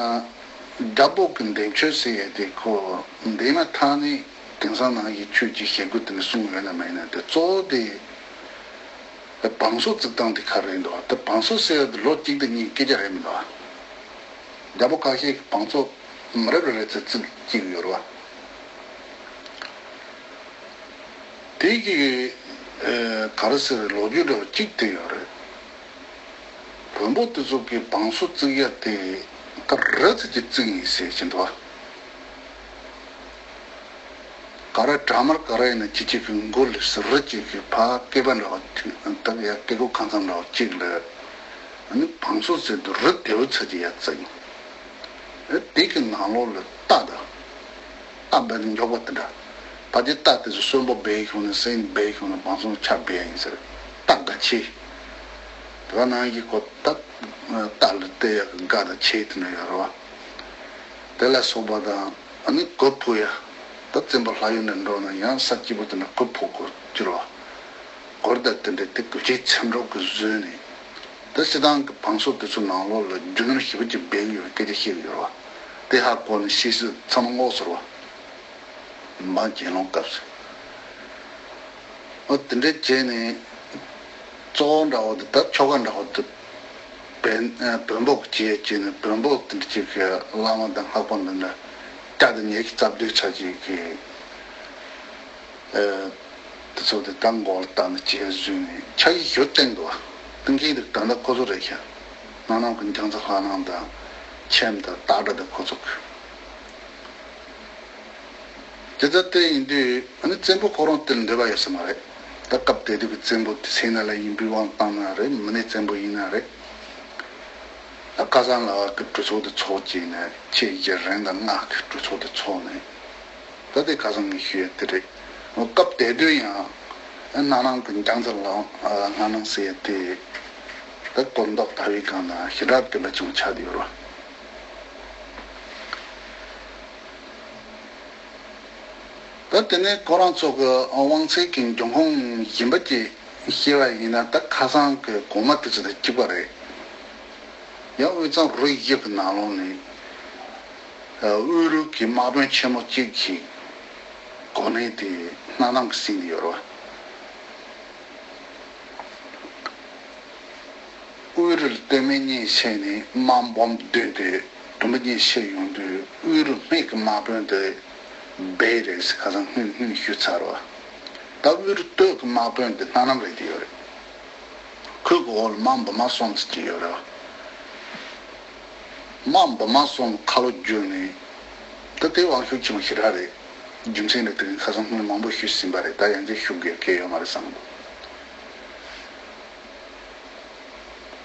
རྒྱལ་པོ་གི་འདས་མཆོད་ཟེར་ཡས་དེ་ཁོ་འདས་མ་ཐག་ནས་དེང་སང་ནང་བཞིན་ཆོས་ཀྱི་ཞེ་དགུ་དེ་ནས་གསུངས་ཡོད་ན་མེད་ན་དེ་གཙོ་བོ་དེ་བང་སོ་བཙུགས་སྟངས་དེ་ག་རེ་འདུག་ད་བང་སོ་ཟེར་ཡས་དེ་ལོ་གཅིག་དང་གཉིས་སྐད་ཆ་རེད་མི་འདུག་རྒྱལ་པོ་ཁ་ཤས་ཀྱིས་བང་སོ་མི་རབས་རེ་རེ་ཚེ་བཙུགས་ཀྱི་ཡོད་རེད་བ། དེ་གི་ཨ་ག་རེ་ཟེར་ལོ་རྒྱུས་འདྲ་བ་གཅིག་དེ་ཡོད་རེད། བོན་པོ་དེ་ཚོ་གི་བང་སོ་བཙུགས་ཡ་དེ་ད་རི་ཚོ་གཅིག་བཙུགས་ཡིན་ཟེར་གྱིན་འདུག་བ། ག་རེ་བྲག་དམར་ག་རེ་ཡིན་ན་ཅི་ཅི་གི་མགོ་ལ་ཟེར་རི་གཅིག་གི་ཕ་སྐེད་པ་འདྲ་བ་དེ་ད་ཡ་སྐེད་གོ་ཁང་ཚང་འདྲ་བ་གཅིག་ལ་ཨ་ནི་བང་སོ་ཟེར་དུས་རི་དེ་བོ་ཚོ་གཅིག་ཡ་བཙུགས་ཡིན། ཨེ་དེ་གི་ནང་ལོགས་ལ་རྟ་དང་། རྟ་འབད་ནི་མགྱོགས་པོ་དེ་འདྲ། ཕལ་ཆེར་རྟ་དེ་ཚོ་གསོན་པོ་སྦས་བྱུང་ན་སེང་སྦས་བྱུང་ན་བང་སོ་ཆ་སྦས་ཡིན་ཟེར། རྟ་སྒ་ཆས། དེ་ག་ནང་གི་གོ་ད་རྟ་ལ་བལྟས་ཡག་གི་སྒ་དང་ཆས་དེ་འདྲ་ཡོད་རེད་བ། དེ་ལ་སོགས་པ་དང་ཨ་ནི་གོས་ཕུབ་ཡ། ད་བཙན་པོ་ལྷ་ཡུལ་ནས་འགྲོ་ན་ཡང་ས་སྐྱིད་པོ་དེ་འདྲ་གོས་ཕུབ་དགོས་ཀྱི་རེད་བ། གོས་དང་དེ་འདྲ་དེ་གོས་ཆས་ཚེམ་དྲུབ་ཀྱིས་བཟོས་ནས། ད་སྤྱིར་བཏང་གི་བང་སོ་དེ་ཚོ་ནང་ལོགས་ལ་རྒྱུ་ནོར་ཞེ་པོ་ཅིག་སྦས་ཡོད་པའི་སྐད་ཆ་བཤད་ཀྱི་ཡོད་རེད་བ། དེ་ཧ་གོ་ནས་ཤེས་སྲིད་ཚང་མ་ངོ་ཚ་རེད་བ། མ་གྱེན་ལོང་སྐབས་སུ། ཨོ་དེ་འདྲ་བྱས་ནས་གཙོ་བོ་འདྲ་བོ་དེ་ད་ཆོ་ག་འདྲ་བོ་དེ་བོན་བོན་པོ་གི་བྱས་བྱས་ནས་བོན་པོ་དེ་འདྲ་ཅིག་གི་བླ་མ་དང་ལྷ་པ་འདི་འདྲ་སྐྱ་དང་ཉལ་གྱི་རྩ་བདུད་ཆ་ཅིག་གི། དེ་ཚོ་དེ་ད་མགོ་ལ་བཏགས་ནས་བྱས་བཟོས་ནས་ཆ་ཡི་ཞོ་བསྟན་འདུག་བ། ཏིང་ཁེ་འདི་ད་ལྟ་ཁོ་ཚོ་རེད་ཤག་སྣ་ནམ་གྱི་རྒྱ་མཚོ་ལྷ་ནང་དང་ཁྱེམ་དང་སྟག་སྒྲ་དང་ཁོ་ཚོ་གི། དེ་ལྟར་དེ་ཡིན་དུས་ཨ་ནི་བཙན་པོ་ཁོ་རང་དེར་འདོད་པ་ཡོད་ས་མ་རེད། ད་སྐབས་དེ་དུས་ཀྱི་བཙན་པོ་དེ་སེམས་ནང་ལ་ཡིན་པའི་དབང་བཏང་ན་རེད། མི་ནི་བཙན་པོ་ཡིན་ན་རེད། ད་ཁ་སང་ལ་བ་གི་གྲོས་ཚོགས་དེ་ཚོགས་བྱས་ནས་ཆེས་རྒྱ་རིང་དང་ལྔ་གི་གྲོས་ཚོགས་དེ་ཚོགས་ནས། ད་དེ་ཁ་སང་ངས་ཞུས་ཡ་དེ་རེད། སྐབས་དེ་དུས་ཡང་སྣ་ནམ་གྱི་རྒྱ་མཚོ་ལ་སྣ་ནམ་ཟེར་ཡ་དེ་ད་གོ་མདོག་ལྟ་བུའི་སྒང་ན་ཞེ་དྲག་གི་ལ་ཆུང་ཆགས་བསྡད་ཡོད་རེད། ད་དེ་ནས་ཁོ་རང་ཚོ་གི་དབང་ཚད་ཀྱི་འབྱུང་ཁུངས་ཡིན་པ་ཅིག་བཤད་པ་ཡིན་ན། ད་ཁ་སང་གི་གོང་མ་དེ་ཚོ་དང་གཅིག་པ་རེད། ཡང་དབུས་གཙང་རུ་བཞི་གི་ནང་ལོགས་ནས་དབུས་རུ་གི་དམག་དཔོན་ཆེན་མོ་གཅིག་གི་གོ་གནས་དེ་སྣ་ནམ་གྱིས་ཟིན་ཡོད་རེད་བ། དབུས་རུ་སྟོད་སྨད་གཉིས་ཕྱེ་ནས་དམག་འབུམ་བདུན་དེ་དུམ་བུ་གཉིས་ཕྱེ་ཡོང་དུས། དབུས་རུ་སྨད་ཀྱི་དམག་དཔོན་དེ་སྦས་རེད་ཟེར་ཁ་སང་སྔོན་སྔོན་ཞུས་ཚར་བ། ད་དབུས་རུ་སྟོད་ཀྱི་དམག་དཔོན་དེ་སྣ་ནམ་རེད་དེ་ཡོད་རེད། ཁོས་གི་འོག་ལ་དམག་འབུམ་གསུམ་ཟེར་གྱི་ཡོད་རེད་བ། དམག་འབུམ་གསུམ་ཁ་ལོ་བསྒྱུར་ནས། ད་དེ་དབང་ཤུགས་ཆེན་པོ་ཞེ་དྲག་རེད། རྒྱུ་མཚན་རེད། དེ་རིང་ཁ་སང་སྔོན་མང་པོ་ཞུས་ཟིན་པ་རེད། ད་ཡང་བསྐྱར་ཞུ་དགོས་གལ་ཡོད་མ་རེད་བསམ་འདུག་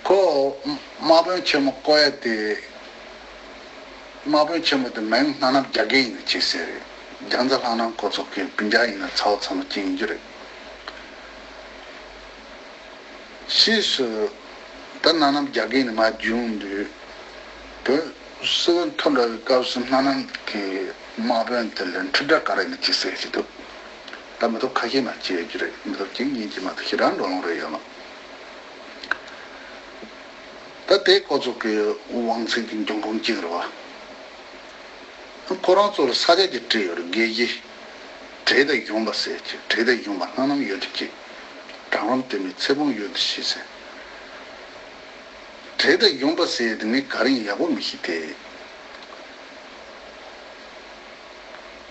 ཁོ་དམག་དཔོན་ཆེན་མོ་བསྐོ་ཡ་དེ། དམག་དཔོན་ཆེན་མོ་དེ་མིང་སྣ་ནམ་རྒྱ་རྒན་ཡིན་ན་ཅི་ཟེར་རེད། རྒྱ་མཚོ་ལྷ་ནང་ཁོ་ཚོ་གི་སྤུན་ཀྱག་ཡིན་ན་ཚ་བོ་ཚང་མ་ཅི་ཡིན་རྒྱུ་རེད། ཕྱིས་སུ་ད་སྣ་ནམ་རྒྱ་རྒན་ནས་མར་བྱུང་དུས། བོད་སིལ་བུར་འཐོར་འགྲོ་བའི་སྐབས་སུ་སྣ་ནམ་གྱི་དམག་དཔོན་དེ་ལ་འཁྲུག་སྒྲ་ག་རེ་ཡིན་ན་ཅི་ཟེར་གྱི་འདུག་ད་མི་ཐོབ་ཁ་ཤས་མ་བྱེད་རྒྱུ་རེད། མི་ཐོབ་གཅིག་གཉིས་ཀྱིས་མ་གཏོགས་ཞེ་དྲག་འགྲོ་ལོང་རེད་ཡོད་མ། ད་དེ་ཁོ་ཚོ་གི་དབང་ཚད་ཀྱི་འབྱུང་ཁུངས་གཅིག་རེད་བ། ཁོ་རང་ཚོ་ལ་ས་ཆ་གཅིག་བྲིས་ཡོད་རེད། དགེ་བཤེས་བྲེ་དང་གཞོང་པ་ཟེར་གྱི། བྲེ་དང་གཞོང་པ་སྣ་ནམ་ཡུལ་དུ་སྐྱེས། བྲག་རོང་སྟོད་སྨད་ཚེ་སྤུངས་ཡུལ་དུ་ཤི་ཟེར། བྲེ་དང་གཞོང་པ་ཟེར་དེ་ངས་ག་རེ་ཡིན་ཡག་པོ་མི་ཤེས་ཏེ།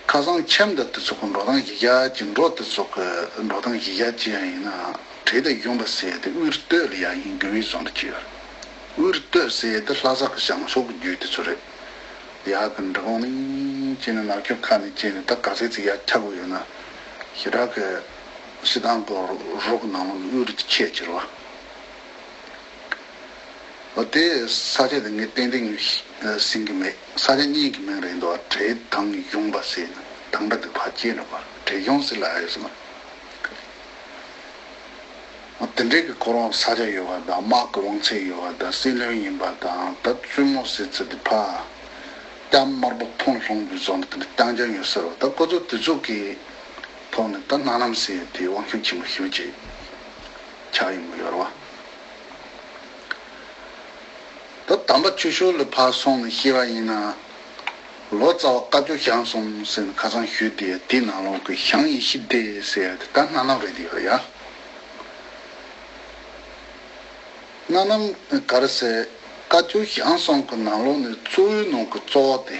ཁ་སང་ཁྱིམ་དང་དེ་ཚོ་གི་འགྲོ་སྟངས་གཞི་བཞག་ཅིག་འགྲོ་དེ་ཚོ་གི་འགྲོ་སྟངས་གཞི་བཞག་ཅིག་ཡང་ཡིན་ན། བྲེ་དང་གཞོང་པ་ཟེར་དེ་དབུས་སྟོད་ལ་ཡང་ཡིན་དགོས་པའི་བཟོ་འདྲ་ཅིག་ཡོད་རེད། དབུས་སྟོད་ཟེར་དེ་ལྷ་ས་གི་བྱང་ཕྱོགས་ཀྱི་རྒྱུད་དེ་ཚོ་རེད། ཡར་གི་འབྲི་གུང་ནས་བྱས་ནས་ནག་ཆུ་ཁ་ནས་བྱས་ནས་ད་ག་ཚད་ཅིག་ཡར་ཁྱབ་དགོས་ཡོད་ན། ཞེ་དྲག་གི་སྤྱིར་བཏང་གི་རོགས་ཀྱི་ནང་ལོགས་ནས་དབུས་རུ་དེ་ཁྱད་ཆེ་རེད་བ། འོ་དེ་ས་ཆ་དེ་ངས་ཏན་ཏན་ངས་ཟིན་གྱི་མེད། ས་ཆ་གཉིས་ཀྱི་མིང་རེད་འདུག་བ། བྲེ་དང་གཞོང་པ་ཟེར་ན་དང་འདྲ་འདུག་ཕལ་ཆེར་འདྲ་བ། བྲེ་གཞོང་ཟེར་ལ་ཨ་ཡོད་ཟེར་མ། འོ་དེ་འདྲའི་གི་ཁོ་རང་ས་ཆ་ཡོད་པ་དང་། དམག་གི་དབང་ཚད་ཡོད་པ་དང་། སྲིད་བློན་ཡིན་པ་དང་། ད་བཙུན་མོ་ཟེར་ཚུལ་དེ་ཕ་སྐྱ་དམར་པོ་ཐུང་ལྷུང་གི་བཟོ་འདྲ་དེ་འདྲ་རྐྱང་རྐྱང་ཡོད་ས་རེད་བ། ད་ཁོ་ཚོ་དེ་ཚོ་གི་ཐོག་ནས་ད་སྣ་ནམ་ཟེར་དེ་དབང་ཤུགས་ཆེན་པོ་ཞེ་པོ་ཅིག་ཆགས་ཡོང་གི་ཡོད་རེད་བ། ད་དམ་པ་ཆོས་ཕྱོགས་ལ་ཕར་སོང་ནས་བཤད་པ་ཡིན་ན། ལོ་ཙཱ་བ་བཀའ་བརྒྱུད་ཞང་གསུམ་ཟེར་ནས་ཁ་སང་ཞུས་ཏེ། དེའི་ནང་ལོགས་ཀྱི་ཞང་ཡེ་ཤེས་སྡེ་ཟེར་ཡ་དེ་ད་སྣ་ནམ་རེད་དེ་ཡོད་ཡ། སྣ་ནམ་ག་རེ་ཟེར། བཀའ་བརྒྱུད་ཞང་གསུམ་གྱི་ནང་ལོགས་ནས་གཙོ་བོའི་ནང་གི་གཙོ་བོ་དེ།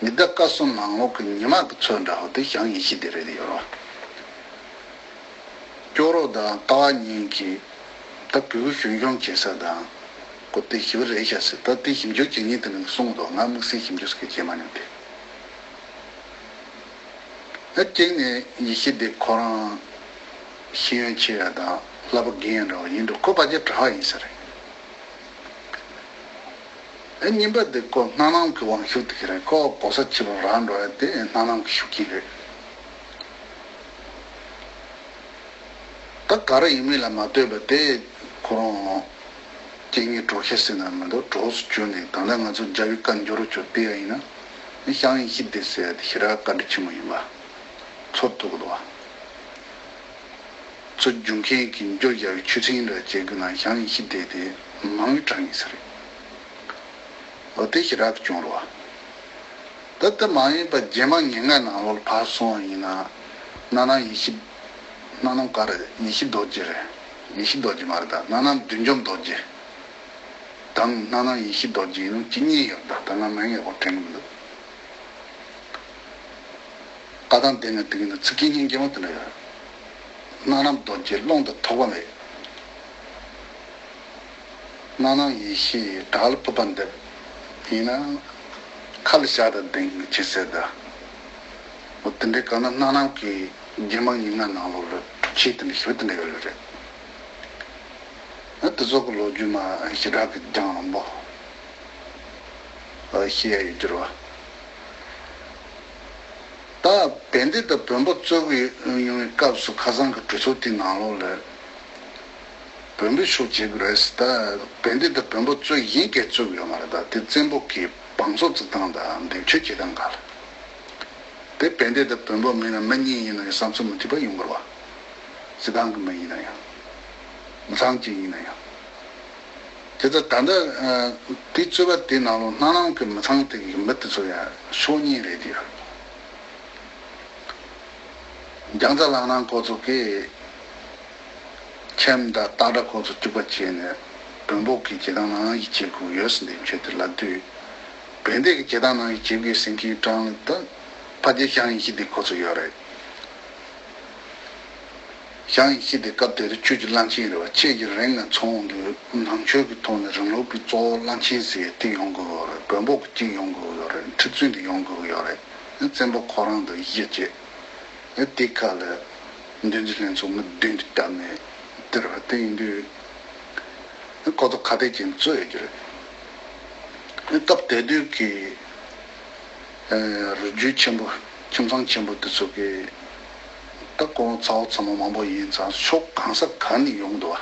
ཉི་ཟླ་སྐར་གསུམ་ནང་ལོགས་ཀྱི་ཉི་མ་གི་ཚོད་འདྲ་བོ་དེ་ཞང་ཡེ་ཤེས་སྡེ་རེད་དེ་ཡོད་རེད་བ། སྐྱོ་རོགས་དང་ལྟ་བ་གཉིས་ཀྱིས་ད་གུས་གུས་ཞུམ་ཞུམ་བྱེད་ས་དང་། གོ་དེ་ཞིབ་རེད་ཤག་ཟེར། ད་དེ་ཞིབ་འཇུག་བྱེད་མཁན་དེ་ནས་གསུངས་འདུག་ང་དམིགས་བསལ་ཞིབ་འཇུག་ཟེར་བྱེད་མ་མྱོང་སྟེ། ཨ་གཅིག་ནས་ཡེ་ཤེས་སྡེ་ཁོ་རང་ཤེས་ཡོན་ཆེ་ཡ་དང་བསླབ་པ་རྒན་ཡ་འདྲ་བ་ཡིན་འགྲོ། ཁོ་ཕལ་ཆེར་གྲྭ་པ་ཡིན་ས་རེད། ཨ་གཉིས་པ་དེ་ཁོ་སྣ་ནམ་གྱི་དབང་ཤུགས་དེ་ག་རེད། ཁོ་གོ་ས་ཆེ་བ་རག་འགྲོ་ཡ་དེ་སྣ་ནམ་གྱི་ཤུགས་རྐྱེན་རེད། ད་ག་རེ་ཡིན་མིན་ལ་མ་ལྟོས་པ་དེ་ཁོ་རང་སྐྱེ་དངོས་གྲོགས་ཤ་ཟེར་ན་མི་འདུག་གྲོགས་སུ་གྱུར་ནས། ད་ལྟ་ང་ཚོ་རྒྱ་བོད་བཀའ་འགྱུར་བ་ཆོ་བལྟས་ཡ་ཡིན་ན། ཞང་ཡེ་ཤེས་སྡེ་ཟེར་ཡ་དེ་ཞེ་དྲག་བཀའ་དྲིན་ཆེན་པོ་ཡིན་པ་ཚོར་ཐུབ་ཀྱི་འདུག་བ། ཚུར་རྒྱུག་མཁན་གྱི་འགྱུར་བ་ཡག་པའི་ཆུ་ཚན་འདྲ་བྱེད་དགོས་ན། ཞང་ཡེ་ཤེས་སྡེ་དེ་ མང་བའི་གྲངས་ཡིན་ས་རེད། འོ་དེ་ཞེ་དྲག་ཏུ་བྱུང་རོ། ད་དེ་མ་ཡིན་པ་རྗེས་མ་ཉེར་ལྔ་ནང་ལོགས་ལ་ཕར་སོང་བ་ཡིན་ན། སྣ་ནམ་ཡེ་ཤེས། སྣ་ནམ་ག་རེ་ཡེ་ཤེས་རྡོ་རྗེ་རེད། ཡེ་ཤེས་རྡོ་རྗེ་མ་རེད། ད་སྣ་ནམ་བདུད་འཇོམས་རྡོ་རྗེ་དང་སྣ་ནམ་ཡེ་ཤེས་རྡོ་རྗེ་ཡིན་ནོ་གཅིག་གཉིས་ཡོད། ད་ད་ང་མིང་ཡག་པོ་དྲན་གི་མི་འདུག་བཀའ་ཐང་སྡེ་ལྔ་དེ་གི་ནང་ཚིག་རྒྱན་སྙན་རྒྱན་མ་དེ་འདྲ་ཡོད། སྣ་ནམ་རྡོ་རྗེ་རླུང་དང་ཐུག་པ་མེད། སྣ་ནམ་ཡེ་ཤེས་བྲག་ལ་ཕུར་པ་འདེབས། ཡིན་ན་མཁའ་ལ་ཞགས་དང་ལྡན་གྱི་ཕྱིར་ཟེར་ད། འོ་དེ་འདྲའི་གང་ན་སྣ་ནམ་གྱི་རྗེས་མ་ཉེར་ལྔ་ནང་ལོགས་ལ་གྲུབ་ཆེན་དེ་འདྲ་ཞིག་དེ་འདྲ་ཡོད་ལ་རེད། ཨ་དེ་ཚོ་གི་ལོ་རྒྱུས་མ་ཞེ་དྲག་གི་རྒྱང་རིང་པོ་ཨ་བཤད་ཡ་ཡོད་རྒྱུ་རེད་བ། ད་བན་དེ་དང་བོན་པོ་རྩོད་གི་ཡོང་བའི་སྐབས་སུ་ཁ་སང་གི་གྲོས་ཚོགས་དེའི་ནང་ལོགས་ལ་བོན་པོའི་ཕྱོགས་བྱེད་དགོས་རེད་ཟེར། ད་བན་དེ་དང་བོན་པོ་རྩོད་གཞན་གྱིས་རྩོད་གི་ཡོད་མ་རེད། ད་དེ་བཙན་པོ་གི་བང་སོ་བཙུགས་སྟངས་དང་འདེམས་སྤྱོད་བྱེད་སྟངས་ག་ལ། དེ་བན་དེ་དང་བོན་པོ་མིན་ན་མི་གཉིས་ཡིན་ན་ཡང་བསམ་ཚུལ་མི་མཐུན་པ་ཡོང་གི་རེད་བ། སྤྱི་བཏང་གི་མི་ཡིན་ན་ཡང་། མི་ཚང་གཅིག་ཡིན་ན་ཡང་། དེ་ལྟར་ད་ལྟ་ཨ་དེའི་རྩོད་པ་དེའི་ནང་ལོགས་སྣ་ནམ་གྱི་མི་ཚང་དེ་གི་མི་དེ་ཚོ་ཡང་ཕྱོགས་གཉིས་རེད་དེ། རྒྱང་བསྒྲགས་ལག་ནང་ཁོ་ཚོ་གིས་ཁྱིམ་དང་སྟག་སྒྲ་ཁོ་ཚོ་གཅིག་པ་བྱས་ནས་བོན་པོ་གི་བྱེད་སྟངས་ནང་བཞིན་བྱེད་དགོས་ཡོད་ཟེར་འདེམས་སྤྱོད་དེ་ལབ་དུས། བན་དེ་གི་བྱེད་སྟངས་ནང་བཞིན་བྱེད་དགོས་ཟེར་མཁན་གྲངས་ལ་ད་ཕ་རྒྱལ་ཞང་ཡེ་ཤེས་དེ་ཁོ་ཚོ་ཡོད་རེད། ཞང་ཡེ་ཤེས་དེ་སྐབས་དེ་དུས་ཆོས་ཀྱི་བླ་ཆེན་རེད་བ། ཆོས་ཀྱི་རིང་ནས་ཚོང་དུས་ནང་ཆོས་ཀྱི་ཐོག་ནས་རིང་ལུགས་པའི་གཙོ་བོ་བླ་ཆེན་ཟེར་དེ་ཡོང་དགོས་ཡོད་རེད། བོན་པོ་གི་གཅིག་ཡོང་དགོས་ཡོད་རེད། ཁྲི་བཙུན་དེ་ཡོང་དགོས་ཡོད་རེད། བཙན་པོ་ཁོ་རང་དང་གཞིས་བྱེས། དེ་ཁ་ལ་འདུལ་འཛིན་ལྷན་ཚོགས་མི་བདུན་དུ་བཏབ་ནས་དེར་བ་དེ་ཡིན་དུས་ཁོ་ཚོ་ཁ་གཏད་ཀྱིས་རྩོད་ཡོད་ཀྱི་རེད། སྐབས་དེ་དུས་ཀྱི་རུ་རྒྱུད་ཆེན་པོ་ཁྱིམ་ཚང་ཆེན་པོ་དེ་ཚོ་གིས་ད་ཁོང་ཚ་བོ་ཚ་མོ་མང་པོ་ཡིན་ཙང་ཕྱོགས་གང་ས་ག་ནས་ཡོང་འདུག་བ།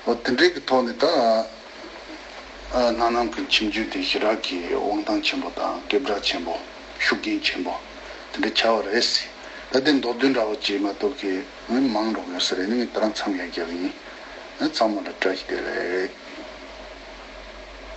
འོ་དེ་འདྲའི་གི་ཐོག་ནས་ད་ཨ་སྣ་ནམ་གྱི་ཁྱིམ་རྒྱུད་དེ་ཞེ་དྲག་གི་དབང་ཐང་ཆེན་པོ་དང་སྐད་གྲགས་ཆེན་པོ། ཤུགས་རྐྱེན་ཆེན་པོ་དེ་འདྲ་ཆགས་པ་རེད་ཟེར། ད་དེ་མདོར་བསྡུས་འདྲ་བོ་ཅིག་མ་གཏོགས་ཀྱི་ངས་མང་འགྲོ་གི་ཡོད་ས་རེད། ནི་ངས་ད་རང་མཚམས་ཡར་རྒྱག་གི་ཡིན། ཚང་མ་ལ་བཀྲ་ཤིས་བདེ་ལེགས།